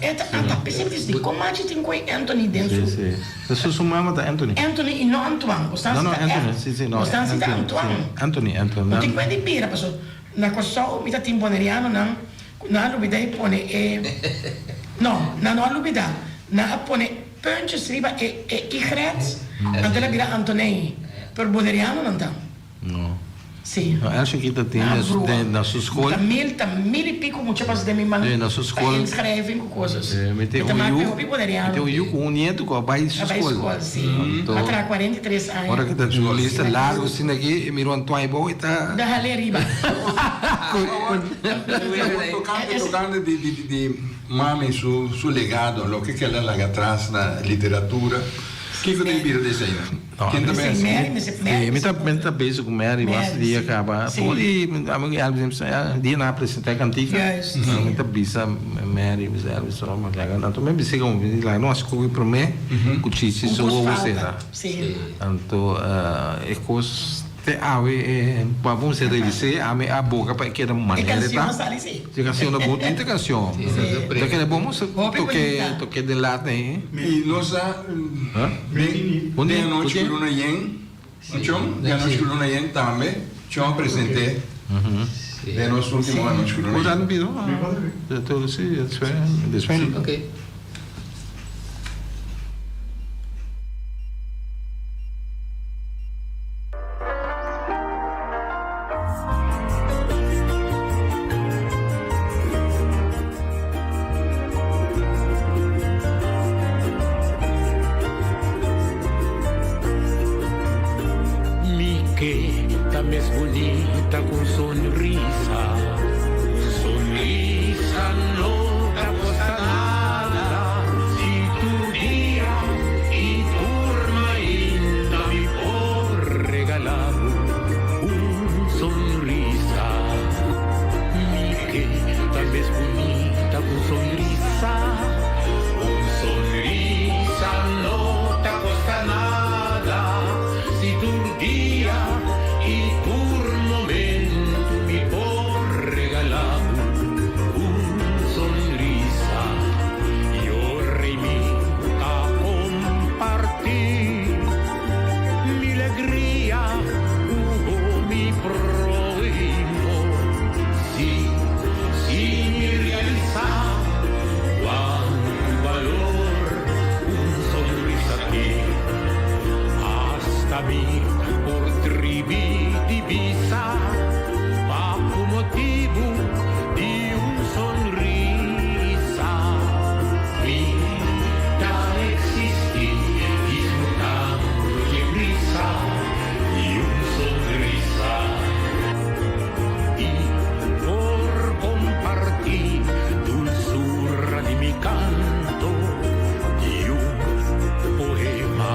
e ta ata p'esei mi di kon machi tin koe Anthony den su. Si, si. Su su mama ta Anthony. Anthony i no Antoine. Bo stan si ta Anthony, si, si, no. Bo stan si ta Antoine. Anthony, Anthony. Bo tin koe di bira paso na Kòrsou mi ta tin bonerianonan ku nan a lubida i pone e no, nan no a lubida. Nan a pone puntjes riba e e y anto el a bira Anthoney. Pero bonerianonan ta. No. Sí. No, el chiquito tin Na den su, brua. den, na su skol. Ta mil, ta mil y pico mucha pas den mi man. Sí, na su Pa skol. inschrijving cu cosas. Eh, mi tin Mi ta un maak yu, mi hopi boneriano. mi tin un yu cu un nieto cu a bai su A bai skol. skol, sí. Anto, A traha 43 aña. ora cu ta un lista largo asina aki, e mira un Antoine bou y ta. Da hale riba. Tocante, tocante di, di, di mami su, su legado, loke cu el a laga atras na literatura. Kiko ta bira di eseinan? Ken ta bai hasi? Mi ta mi ta bezig ku Mary basta dia kaba. For di ami ku Elvis dia nan a presenta e kantika mi ta bisa Mary bisa Elvis ora mi laga anto mi a bisa komo laga nos hasi koki prome ku Chichi su wowo sera. Anto e kos te awe e pa bo mester realis'é ami a boga pa e keda manera e ta. E kansion ta bonita e kansion. Ta kere bo mester toke toke den lat ei. I nos a den anochi ku luna yen chon den anochi ku luna yen tambe chon a present'é den nos ultimo anochi ku luna yen. Mi ke ta mes bunita ku un sonrisa Un sonrisa no ta kosta nada Si tur dia i tur mainta mi por regala bo un sonrisa Mi ke ta mes bunita ku un sonrisa Un sonrisa no ta kosta nada Si tur dia i tur momento mi por regala bo un sonrisa Yo rei mi ta kompartí Mi legria ku bo mi prohimo Si, si mi realisá kuantu balor un sonrisa tin Hasta mi por tribi di bisa pa ku motibu di un sonrisa Mi ta existi disfrutando dje brisa di un sonrisa I por comparti dulzura di mi canto di un poema.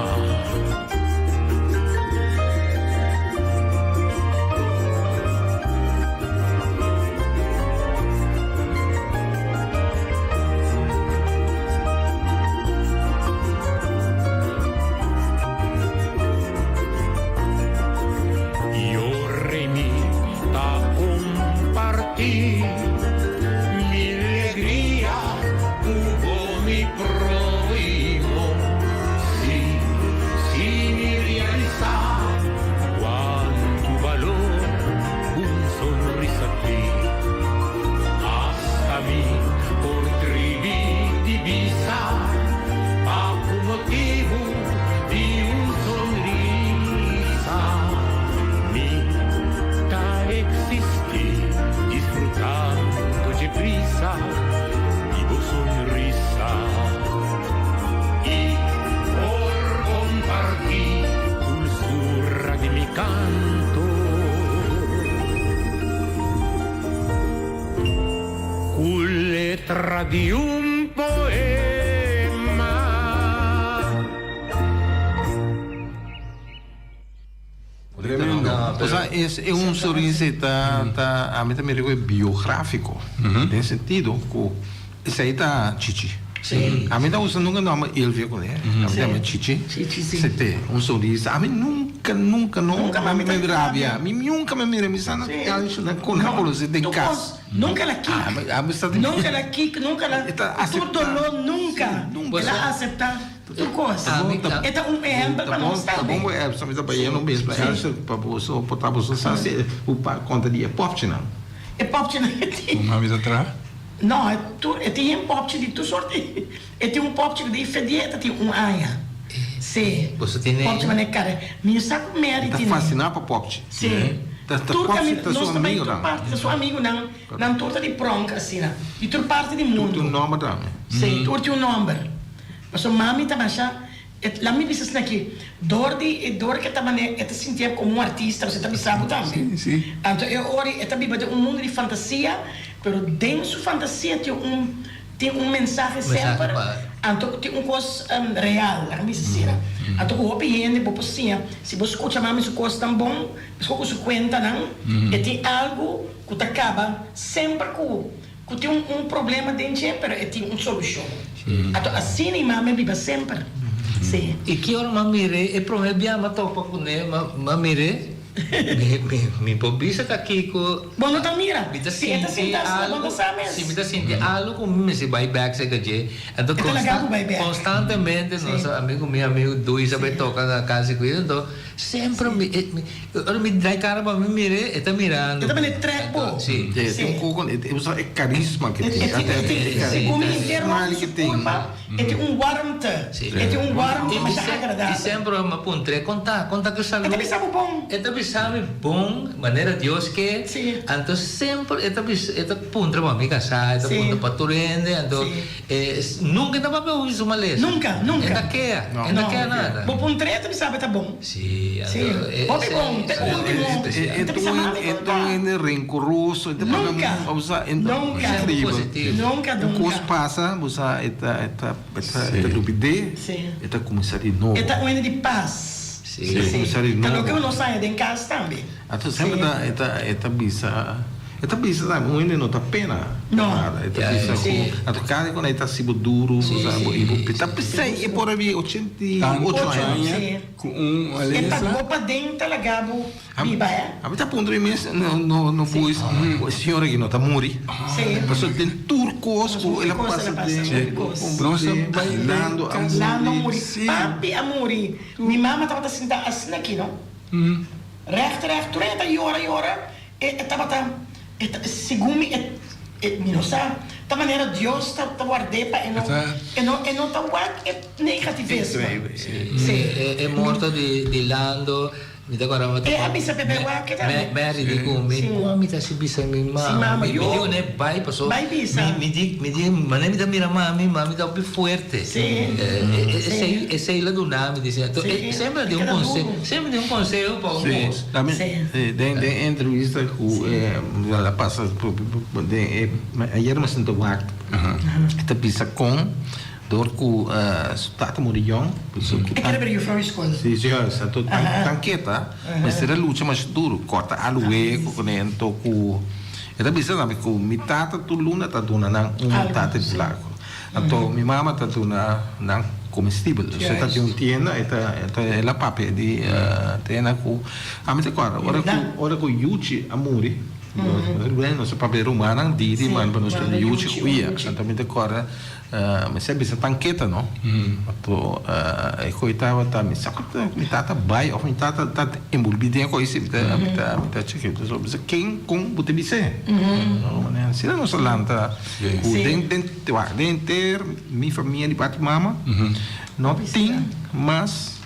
Yo rei mi ta comparti mi legria cu bo mi prohimo Si, si mi realisa cuantu balor un sonrisa tin Hasta mi por tribi di bisa pa cu motibu di un sonrisa Mi ta existi disfrutando dje brisa di bo sonrisa I por comparti dulzura di mi canto. Cu letra di un poema. Tremendo. Osea, es e un sonrisa ta ta ami ta mira cu e biografico. Den sentido cu esey ta Chichi. Ami ta usa nunca nomber Elvia cu ne. Ami ta yama Chichi. Chichi, si. Sete, un sonrisa. Ami nunca, nunca, no Nunca mami me ta rabia. Mi nunca me mira mi sa na na con na conoce den cas. Nunca la kick. Ami sa Nunca la kick, nunca la E ta tur acepta. dolor nunca. Si, nunca. El a acepta tur cos. E ta un ehempel pa nos Ta tambe. bon bo Elsa, mi ta bayendo mes pa Elsa pa boso por ta boso sa si e pa conta di e popchinan. E popchinan e tin. Bo mami ta traha? No, e tur e tin hen popchi di tur sorti. E tin un popchi ku di fedie e ta tin un aña. Si. Boso tene. Popchi manera kare. Mi sa ku Mary Ta tene. fasciná pa popchi. Si. Ta ta Tur popchi kaminda ta su nos ta bai tur amigonan. parti ta su amigunan. Nan tur ta di pronk asina. Di tur parti di Tur mundu. tin un nòmber tambe. Si, tur tin un nòmber. Pasobra mami ta masha e laat mi bisa asina aki, dor di e dor ke ta manera e ta sintié komo un artista, pasobra e ta bisa bo tambe. Si, si. Anto e ora e ta biba den un mundu di fantasia, pero den su fantasia tin un tin un mensahe Mensahe semper pa. Anto tin un kos real, laga mi bisa asina. Anto ku hopi hende bo por siña, si bo skucha mami su kosnan bon, meskos ku su kuentanan, e tin algu ku ta kaba semper ku ku tin un problema den dje, pero e tin un solushon. Anto asina i mami a biba semper. Sí. I ki ora m'a mir'é, e promé bia m'a topa kuné, m'a mir'é, mi mi mi por bisa ta kiko. Bo no ta mira. Mi ta Si e ta sinti sinta asina, bo algu, no sa mes. si mi ta sinti algu ku mi mester bai bèk serka dje. Anto E ta laga bo bai bèk. konstantemente nos Sí. amigu mi amigu Duis a bai toka na kas di kuido, anto semper mi e mi ora mi drai kara pa mi mir'é, e ta mirando E ta mi. bini trèk bo. Anto si. E Sí. tin un koko, e usa e karisma ke E tin. tin, e tin, Sí. segun mi henter Smile rònt ke su tin. kurpa, e tin un warmte. Sí. E tin un warmte I masha i agradabel. semper mi a puntr'é, Kon ta? Kon ta ku salú? E ta bisa bo bon. E ta bisa mi bon, manera Dios ke. Sí. Anto semper e ta bisa, e ta puntra pa mi kasá, e ta Sí. puntra pa tur hende, anto Sí. e nunka e ta papia hopi su malesa. Nunka, nunka. E ta kea, No. e ta No. kea nada. Bo puntr'é, e ta bisa bo e ta bon. Sí, Sí. anto e Hopi esei bon, te esei último. algo espesial. E Ta bisa ta un mami e kon ta un ta. hende renkoroso, e ta papia Nunka. bo sa, e Nunka. Semper increíbel. positivo. Nunka, Un kos nunka. pasa, bo sa, e ta e ta E ta dubid'é, e ta kuminsá di nobo. E ta un hende di pas. E ta kuminsá di Ta nobo. loke nos haña den kas tambe. Anto semper ta e ta e ta bisa e ta bisa tambe un hende no ta pena No. nada. E ta bisa ku anto kada ku e ta hasi bo duru bo sa bo i bo ta p'esei e por a biba 88 aña. Ku un E malesa. pagó paden ta laga bo biba eh. Ami ta puntra mi mes, no no no boys, e señora aki no ta muri. Pasobra den tur kos ku el a pasa den, komprendé, Lando a muri. Lando a muri, papi a muri, mi mama tabata sinta asina aki no, recht recht, tur e ta yora yora, e tabata, e ta, segun mi e, e mi no sa, ta manera Dios ta ta ward'é pa e no, e no e no ta wak e negativismo. Sí, e morto di di Lando. Mi ta kòrda E a bisa Pepe wak ke tambe. Mary di ku mi, kua mi ta hasi bisa mi mama? Mi di kuné bai paso mi di mi di manera mi ta mira mami, mami ta hopi fuerte. Esei esei lo duna mi di si. Semper tin un konseho, semper tin un konseho pa un kos. Den den entrevista ku a pasa den e ayer mi a sinta wak e ta bisa kon. Door cu su tata muri yong. E kere bira juffrouw di school. Si, juist. Anto tanketa mester a lucha masha duro. Corta aloe cu cune anto cu e ta bisa tambe cu mi tata tur luna ta duna nan un tata di placo. Anto mi mama ta duna nan comestibel. Dus e ta tin un tienda e ta e la papia di tienda cu ami ta corda ora cu ora cu Yuchi a muri nos a papia rumannan Didi manda pa nos Yuchi cu Ia. Anto mi ta corda. Mi sa bisa tanketa no. Anto e koe tabata mi sa ku mi tata bai of mi tata ta enbolbí den e koe si mi ta mi ta mi ta cheke. So mi bisa ken kon bo ta bis'é? Asina nos a lanta ku den den wak den henter mi famia di parti mama no tin mas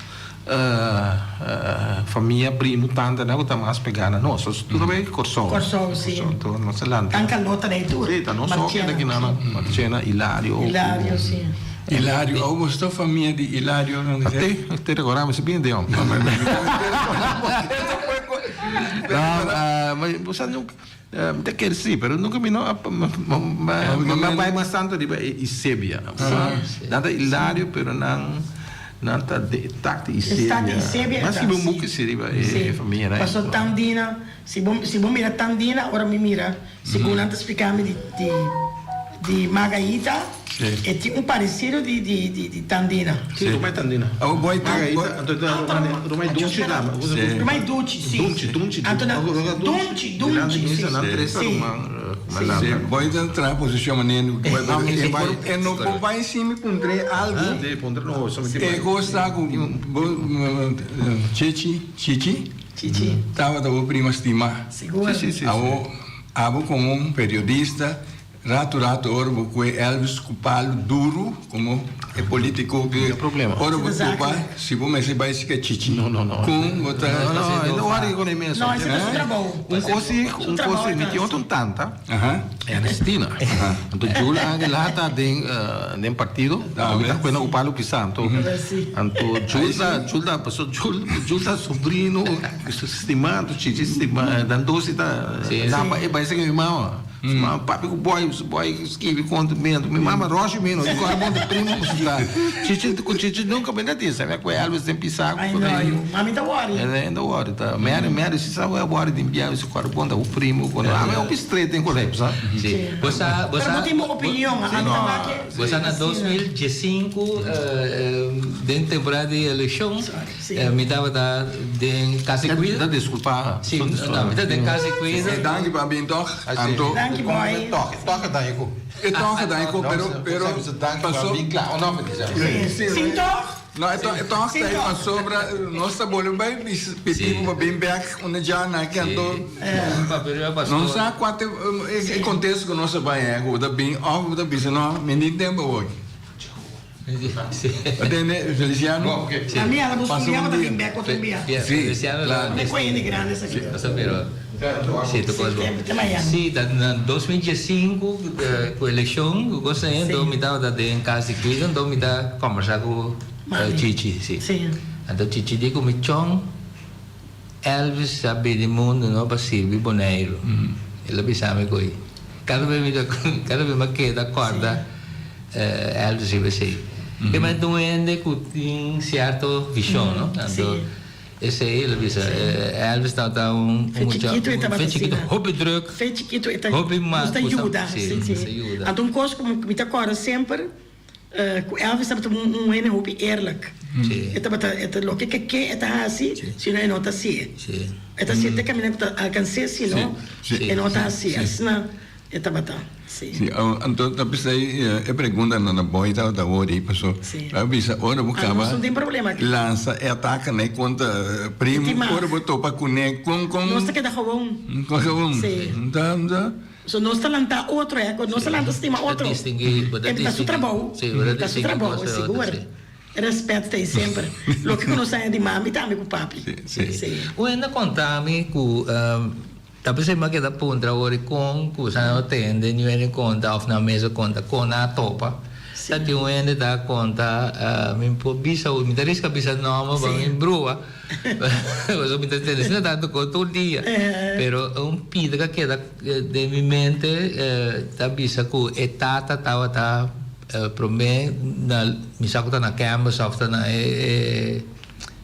Famia, primo, tanta nan ku ta mas pegá na nos. Nos tur a bai Kòrsou. Kòrsou, si. Anto nos a lanta. Tan kalor ta den tur. Si, ta nos so keda kinan nan. Marchena, Hilario. Hilario, si. Hilario, awo boso ta famia di Hilario nan di Te, te rekordá mi si bien den hòmber. No, bo sa nunka, mi ta kere si, pero nunka mi no a bai mas tantu riba e Isebia. Nan ta Hilario, pero nan. Nan ta de e tak di E tak di Isebia. Isebia Mas si bo buki si riba e famia nan. Paso Tandina, si bo si bo mira Tandina, ora mi mira, segun nan ta splika mi di di di Margaita, e tin un paresido di di di di Tandina. Si, Rumai Tandina. Margaita, anto ta Rumai Dunchi tambe. Rumai Duchi, si. Dunchi, Dunchi. Anto nan Dunchi, Dunchi, si. Nan tres ta ruman. Si, boy ta traha posicion manera e no por bay sin mi puntr'é algo. E cos ta cu bo Chichi, Chichi, tabata bo prima stima. Awo abo como un periodista Rato rato ora bo kue Elvis ku palu duru komo e politiko ke ora bo topa si bo mester bai sika chichi kon bo ta No no e no wari kon e mes No ese ta su trabou un kosi un kosi mi tin otro tanta Ernestina anto Jul Aguilar ta den den partido mi ta kuena ku palu pisa anto anto Jul ta Jul ta paso Jul Jul ta sobrino stima anto chichi stima nan dos si ta lamba e bai sika mi mama. Su mama papia ku boy, su boy skibi konta mi, anto mi mama roshi mi, no di kòrda bon ta primo. Ta Chichi ku Chichi nunka mi ta tin sabe ku Elvis den pisa ku Ai no yu, mami ta worry. E ta worry ta Mary Mary si sa worry den bia si kòrda bon ta bo primo ku ami hopi straight den kolegio sa. Si. Bo sa bo Pero sa bo tin bo opinion, ami ta wak Bo sa na 2015 den temporada di elekshon mi tabata den Cas di Cuido. Ta disculpa. Si, no, mi ta den Cas di Cuido. E danki pa bin tog. Anto. Danki boy. Tog, tog e danki ku. E tog e danki ku, pero, pero. Paso. Sin tog? No, e tog, e tog ta e pasobra nos ta bolbe bai pidi bo pa bin bek unda dja na aki anto. No sa kua ta e kontesto ku nos a bai ku bo ta bin òf bo ta bisa no mi tin tempu awor. Atende Feliciano. A mi ala bo studia bo ta bin bek otro bia. Si, claro. Mi koe hende grandi esaki. Si, ta kos bon. Si, ta na 2015 ku elekshon ku kos ahi anto mi tabata den kas di cuido anto mi ta kombersa ku Chichi si. Anto Chichi di ku mi chon Elvis a bini mundu no pa sirbi Boneiru. El a bisa mi ku kada bes mi ta kada bes mi a keda kòrda Elvis riba esei. Ke men ta un hende ku tin sierto vishon no. Anto esei el a bisa Elvis tabata un Fe mucha chikitu e tabata fe chikitu asina. hopi drùk Fe chikitu e ta hopi gusta mas yuda. si Si gusta si. yuda. Anto un kos ku mi ta kòrda semper Ku Elvis tabata un hende hopi eerlijk. E tabata e ta loke ke ke e ta hasi, si no e no ta hasié. E ta hasié te kaminda ku ta alkans'é, si no e no ta hasié. Asina e tabata, si. Si, anto ta p'esei e preguntanan na boy tabata wori, paso a bisa ora bo kaba lansa e atakenan kontra primo, ora bo topa kuné, kon kon. Nos ta keda gewoon. Kon gewoon. Si. So nos ta lanta otro eh, nos ta lanta stima otro. E ta su trabou, ta su trabou, sigur. Respet ta ei semper. Loke ku nos haña di mami tambe ku papi. Si. Un hende a konta mi ku ta p'esei mi a keda puntra awor i kon ku sa no tende niun hende konta òf nan mes a konta kon nan a topa. Ta tin un hende ta konta mi por bisa mi ta riska bisa nòmber pa mi brua. Pasobra mi ta tende asina tantu kos tur dia. Pero un pida ku a keda den mi mente ta bisa ku e tata tabata promé na mi sa ku ta na Canvas òf ta na e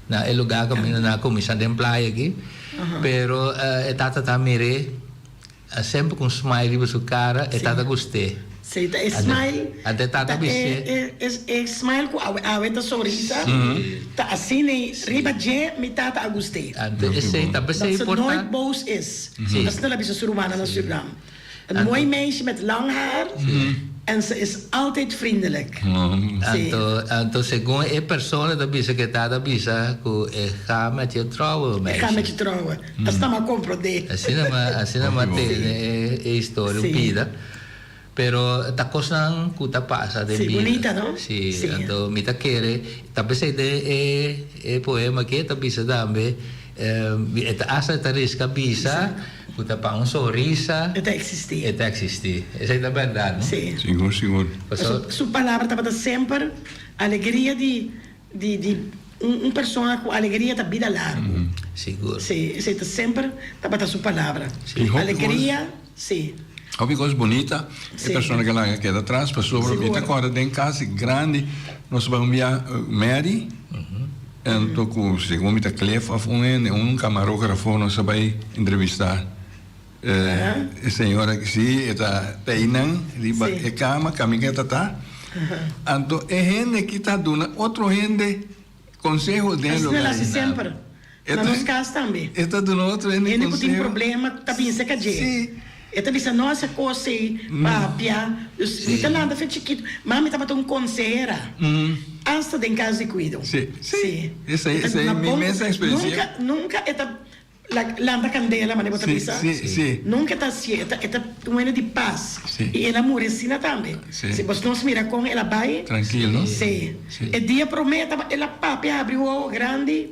na e lugá kaminda nan a kuminsá den playa aki. Pero e tata ta mir'é. Semper cu un smile riba su cara, e tata gust'é. Sí, ta e smile. Ante e tata bis'é. Ta e smile cu awe awe ta sonrisa. Ta asina ei riba dje mi tata a gust'é. Ante esei ta p'esei Dat ze por ta. nooit boos is. Asina el a bisa su rumannan na Surinam. Een mooi meisje met lang haar en ze is altijd vriendelijk. Sí. Anto, anto segun e persona ta bisa cu e tata bisa cu e ga met je trouwen, E ga meisje. met je trouwen. Asina m'a comprende. Asina m'a, asina m'a tene e, e historia un pida. Pero ta cosnan cu ta pasa den Sí, bida. bunita, no? Sí, Sí. anto mi ta kere, ta p'esei den e, e poema aki e ta bisa tambe, e ta hasta e ta risca bisa cu ta pa un sonrisa E ta existi. e ta existi. Esei ta berdad, no? Sí. Sigur, sigur. Paso. Su palabra tabata semper alegria di Di di un un persona cu alegria ta bida largo. Sigur. Sí, esey ta semper tabata su palabra. Sí. Alegria, sí. Hopi cos bunita e persona ke laga keda atras pasobra mi ta corda den cas grandi nos tabata un bia Mary anto cu segun mi ta Cliff of un hende un camarografo nos a bay entrevista E señora ki si e ta teinan riba e kama kaminda e ta ta. Anto e hende ki ta duna otro hende konseho den Asina lugar. el hasi semper. Na nos kas tambe. E ta duna otro hende Hende ku tin konseho. problema ta bin serka dje. Si. E ta bisa no hasi kos ei, papia. Dus mi ta lanta fe chikitu. Mami tabata un konsehera. Asta den kas di kuido. Si, si. Esei, esei mi mes eksperensia. Nunka, nunka e ta. Lanta candela manera bo ta bisa. Nunca e ta hacié, e ta e ta un hende di paz. Y el a muri asina tambe. Si bos nos mira con el a bay. Tranquilo. Si. E dia prome taba el a papia habri wowo grandi,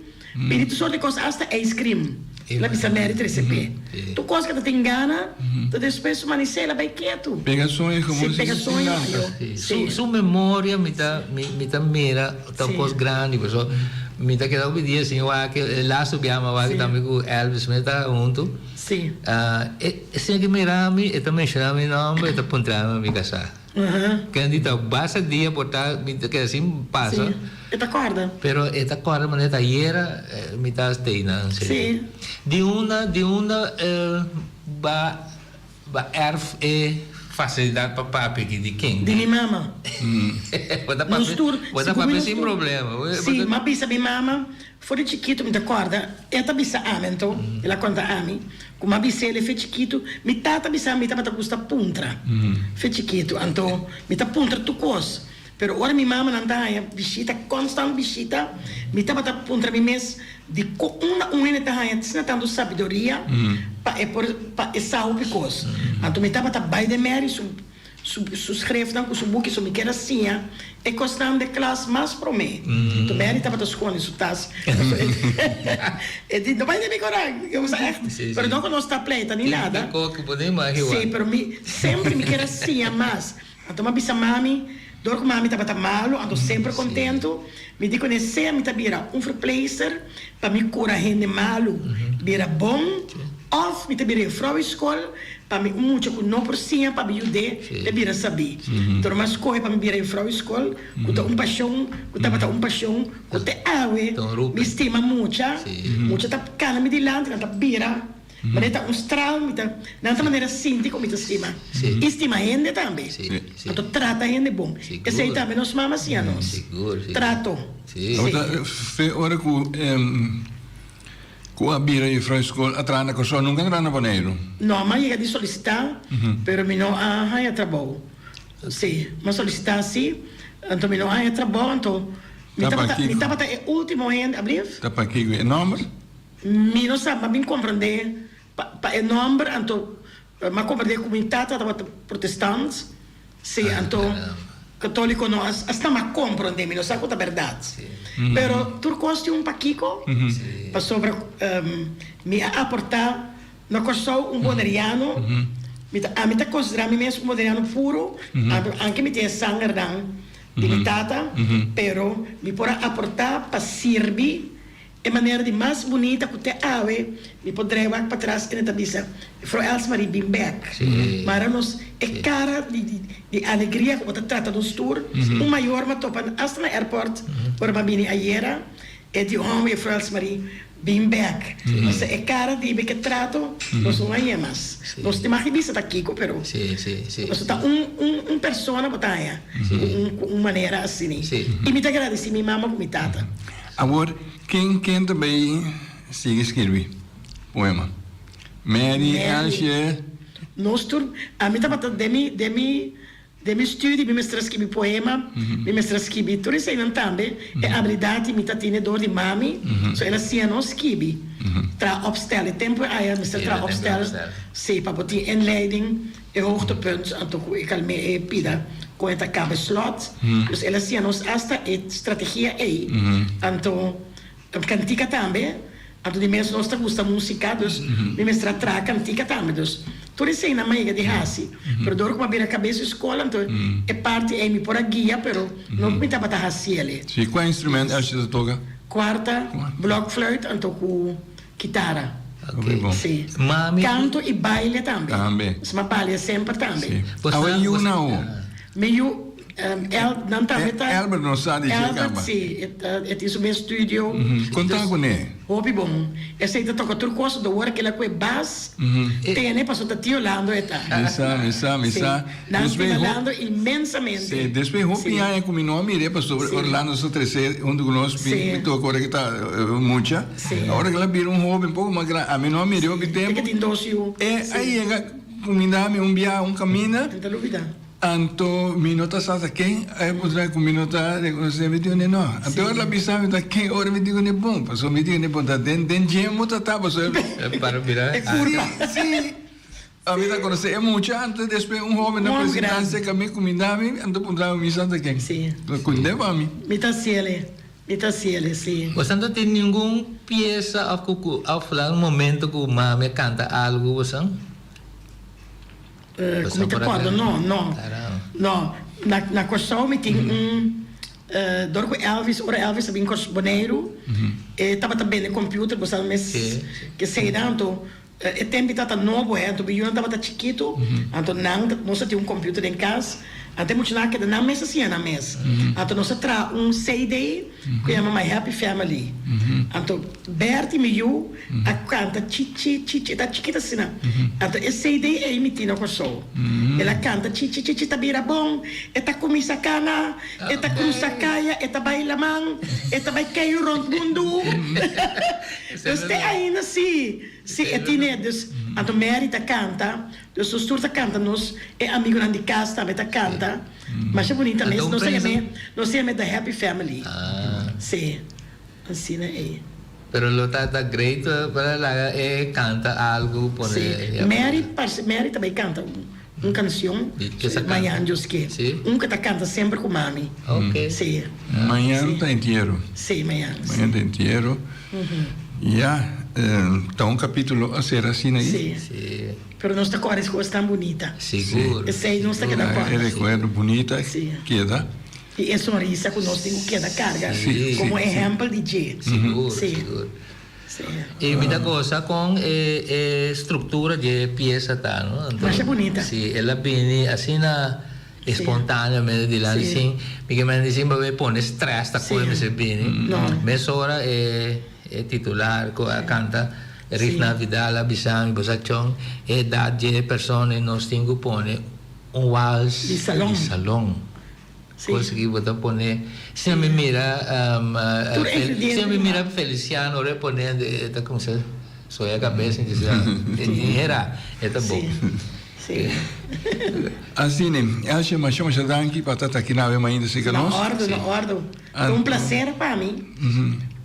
pidi tur soort di cos hasta ice cream. El a bisa Mary trece p'e. Tur cos cu e ta tin gana, ta despues su manisé el a bay ketu. Pega soño como Si, pega soño ayo. Si. Su memoria mi ta mi ta mira ta un cos grandi pasobra mi ta keda hopi dia sin wak e laatste biaha mi a wak tambe ku Elvis mi ta huntu Si. E esei ki mira mi e ta menshona mi nomber e ta puntra mi mi kasá. Candy ta basta dia por ta mi ta keda sin pasa. Sí, e ta kòrda. Pero e ta kòrda manera ta ayera mi ta stay nan. Sí. Di unda di unda ba ba erf e facilidad pa papia aki di ken? Di mi mama. Bo ta papia bo ta papia sin problema. Sí, m'a bisa mi mama For di chikitu mi ta kòrda, e ta bisa ami anto, el a konta ami, ku mi a bis'é el fe chikitu, mi tata bisa mi tabata gusta puntra fe chikitu, anto mi ta puntra tur kos, pero ora mi mamanan ta haña bishita, konstant bishita, mi tabata puntra mi mes dikon unda un hende ta haña asina tantu sabiduria pa e por pa e sa hopi kos, anto mi tabata bai den Mary su. Su su schriftnan ku su buki so mi kier a siña e kosnan den klas mas promé. To Mary tabata skonde su tas paso e e di no bai den mi koran yo sa ègt pero no ku nos ta pleita ni nada si pero mi semper mi kier a siña mas anto mi a bisa mami dor ku mami tabata malu anto semper kontentu mi di kuné sea mi ta bira un verpleegster pa mi kura hende malu bira bon òf mi ta bira jufrou di skol Pa mi un mucha ku no por siña pa mi yud'é ta bira sabí. Dor mi a skohe pa mi bira jufrou di skol, ku ta un pashon, ku tabata un pashon ku te awe mi stima mucha. Mucha ta kana mi dilanti, nan ta bira manera ta un straal, mi ta, nan ta manera sinti ku mi ta stima. I stima hende tambe. Anto trata hende bon. Esei tambe nos mama siña nos. Trato. Fe ora ku. Ku a bira jufrou skol a traha na Kòrsou nunka a traha na Boneiru? No, mi a yega di solisitá, pero mi no a haña trabou. Sí, mi a solisitá sí, anto mi no a haña trabou, anto mi tabata, mi tabata e último hende, ablief? Ta pakiko e nòmber? Mi no sa, mi a bin komprendé pa pa e nòmber, anto Mi a komprendé ku mi tata tabata protestant, sí, anto katóliko no, asina mi a komprendé, mi no sa ku ta bèrdat. Pero tur kos tin un pakiko, pasobra mi a aportá na Kòrsou un boneriano, mi ta ami ta konsiderá mi mes un boneriano puru, anke mi tin e sangernan di mi tata, pero mi por a aportá pa sirbi E manera di mas bunita ku te awe mi por drai wak patras ene ta bisa, Juffrouw Elsmarie bin bek. Mara nos e kara di di alegria ku bo ta trata nos tur. Un mayor m'a topa asta na airport ora m'a bini ayera, e di hòmber Juffrouw Elsmarie bin bek. Pasobra e kara di be ke trato nos no haña mas. Nos tin mag di bisa ta kiko pero pasobra ta un un persona bo ta haña ku un ku un manera asini. I mi ta gradisi mi mama ku mi tata. Awor, ken ken ta bay sigui skirbi poema? Mary, Elsje? Nos tur, ami tabata den mi, den mi, den mi studio mi mester a skibi poema, mi mester a skibi tur eseinan tambe, e abilidat di mi ta tene dor di mami, so el a siña nos skibi, traha opstel, e tempu aya mester traha opstel, si, pa bo tin inleiding. E hoogtepunt anto ku e kalm'é e pida kon e ta kaba e slòt. Dus el a siña nos asta e strategia ei. Anto kantika tambe. Anto di mes nos ta gusta músika, dus mi mester a traha kantika tambe. Dus tur eseinan mi a yega di hasi. Pero dor ku mi a bira kabes di skol anto e parti ei mi por a guia pero no ku mi tabata hasi el'e. Si, kua instrument Elsje ta toka? Kuarta, blokfluit anto ku Kitara. Hopi bon. Sí. Mami. Canto y baile tambe. Tambe. Nos ma balia semper tambe. Sí. Awe yu na o? Mi yu, El, nan tambe ta. Elbert no sa di dje Elbert kaba. sí, e ta, e tin su mes studio. Kon ta ku ne? Hopi bon. Esei ta toka tur kos, do ora kila ku e bas tene paso ta tio Lando e ta. Mi sa, mi sa, mi sa. Sí. Nan stima Lando inmensamente. Sí, despues hopi aña ku mi no a mir'é pasobra ora Lando sa trese huntu ku nos, mi toka ora ki ta mucha. Ora ku el a bira un hoben poko mas grandi, ami no a mir'é hopi tempu. E tin dos yu. E a yega kuminda mi un biaha un kaminda. Mi ta lubida. Anto mi no ta sa ta ken a puntra ku mi no ta rekonosé, mi di kuné no. Anto ora el a bisa mi ta ken, ora mi di kuné bon, pasobra mi di kuné bon ta den den djembo ta ta pasobra. E para bira. E kurpa. Si, si. Ami ta konosé e mucha, anto despues un hoben a presentá serka mi, kumindá mi, anto puntra mi mi sa ta ken. Si. Kund'é pa mi. Mi ta hasiel, mi ta hasiel, si. Boso no tin ningun piesa òf ku ku òf un momento ku mami a kanta algu boso? Ku mi ta kòrda no, no, no. Na na Kòrsou mi tin un dor ku Elvis, ora Elvis a bin Boneiru, e tabata bende computer, bo sa mes ke seinan, anto. E tempi tata nobo he, anto mi yunan tabata chikitu, anto nan, nos a tin un computer den cas, anto e muchanan a keda nan mes a siña nan mes. Anto nos a traha un CD ku yama My Happy Family. Anto Bertie, mi yu, a canta chichi chichi, e ta chikit asina. Anto e CD ei mi tin na Kòrsou. El a canta chichi chichi ta bira bon, e ta cuminsa cana, e ta crusa caya, e ta bai laman, e ta bai keyu rond mundu. Dus te ainda si, si e tine. Dus anto Mary ta canta, dus nos tur ta canta, nos e amigonan di cas tambe ta canta. Masha bunita mes. Nos ta yam'é, nos ta yam'é The Happy Family. Si, asina ei. Pero lo ta ta great pa laga e canta algo pone. Si, Mary parce Mary ta bay canta un cancion Mañan Dios ke. Un cu ta canta semper cu mami. Si. Mañan ta entiero. Si, mañan. Mañan ta entiero. Ya, ta un capitulo a cera asina ayi. Si. Pero nos ta corda es cos tan bunita. Sigur. Esey nos ta keda corda. E recuerdo bunita keda. I e sonrisa ku nos tin ku keda karga komo ehèmpel di dje. Sigur, sigur. I mi ta gosa kon e e struktura di e piesa ta, no? Anto, Masha bunita. Si, el a bini asina espontaneamente dilanti sin, mi ke mende sin babia pone stress ta koe mester bini. Mesora e e titular ku a kanta Rifna Vidal a bisa mi, bo sa chon, e edat dje persona nos tin ku pone un wals di salon. Di salon. Cos ki bo ta pone si mi mira si mi mira Feliciano ora e pone e ta cuminsa soya cabeza y dice e tin hera e ta bon. Asina, Elsje, masha masha danki pa ta aki na awe mainta cerca nos. Na ordo, na ordo. Ta un placer pa mi,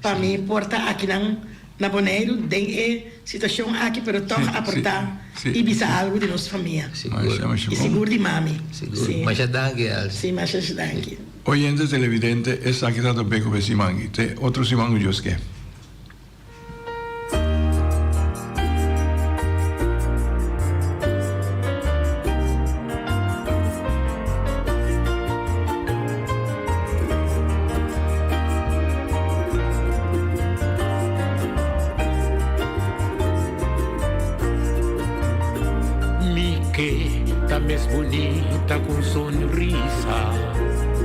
pa mi por ta akinan Na Boneiru den e situacion aki pero toch aporta y bisa algo di nos famia. Y sigur di mami. Sigur. Masha danki Els. Si, masha danki. Oyente televidente esaki ta ta beko pe siman aki. Te otro siman ku Dios ke. Mi ke ta mes bunita ku un sonrisa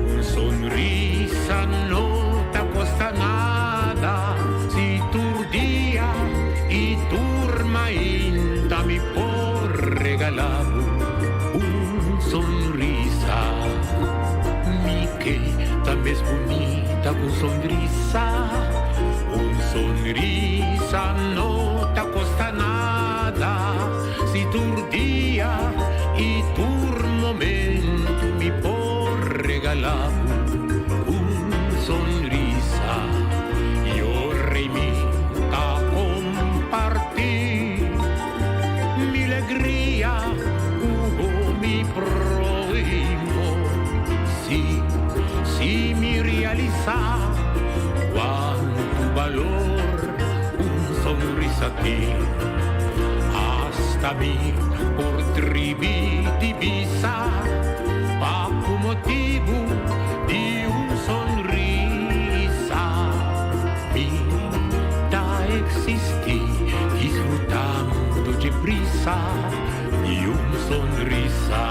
Un sonrisa no ta kosta nada Si tur dia i tur mainta mi por regala bo un sonrisa Mi ke ta mes bunita ku un sonrisa Un sonrisa no ta kosta nada Si tur dia i tur momentu mi por regala bo un sonrisa Yo rei mi ta kompartí mi legria ku bo mi prohimo Si, si mi realisá cuantu balor un sonrisa tin, hasta mi por tribi di bisa pa cu motibu di un sonrisa mi ta existi disfrutando dje brisa di un sonrisa.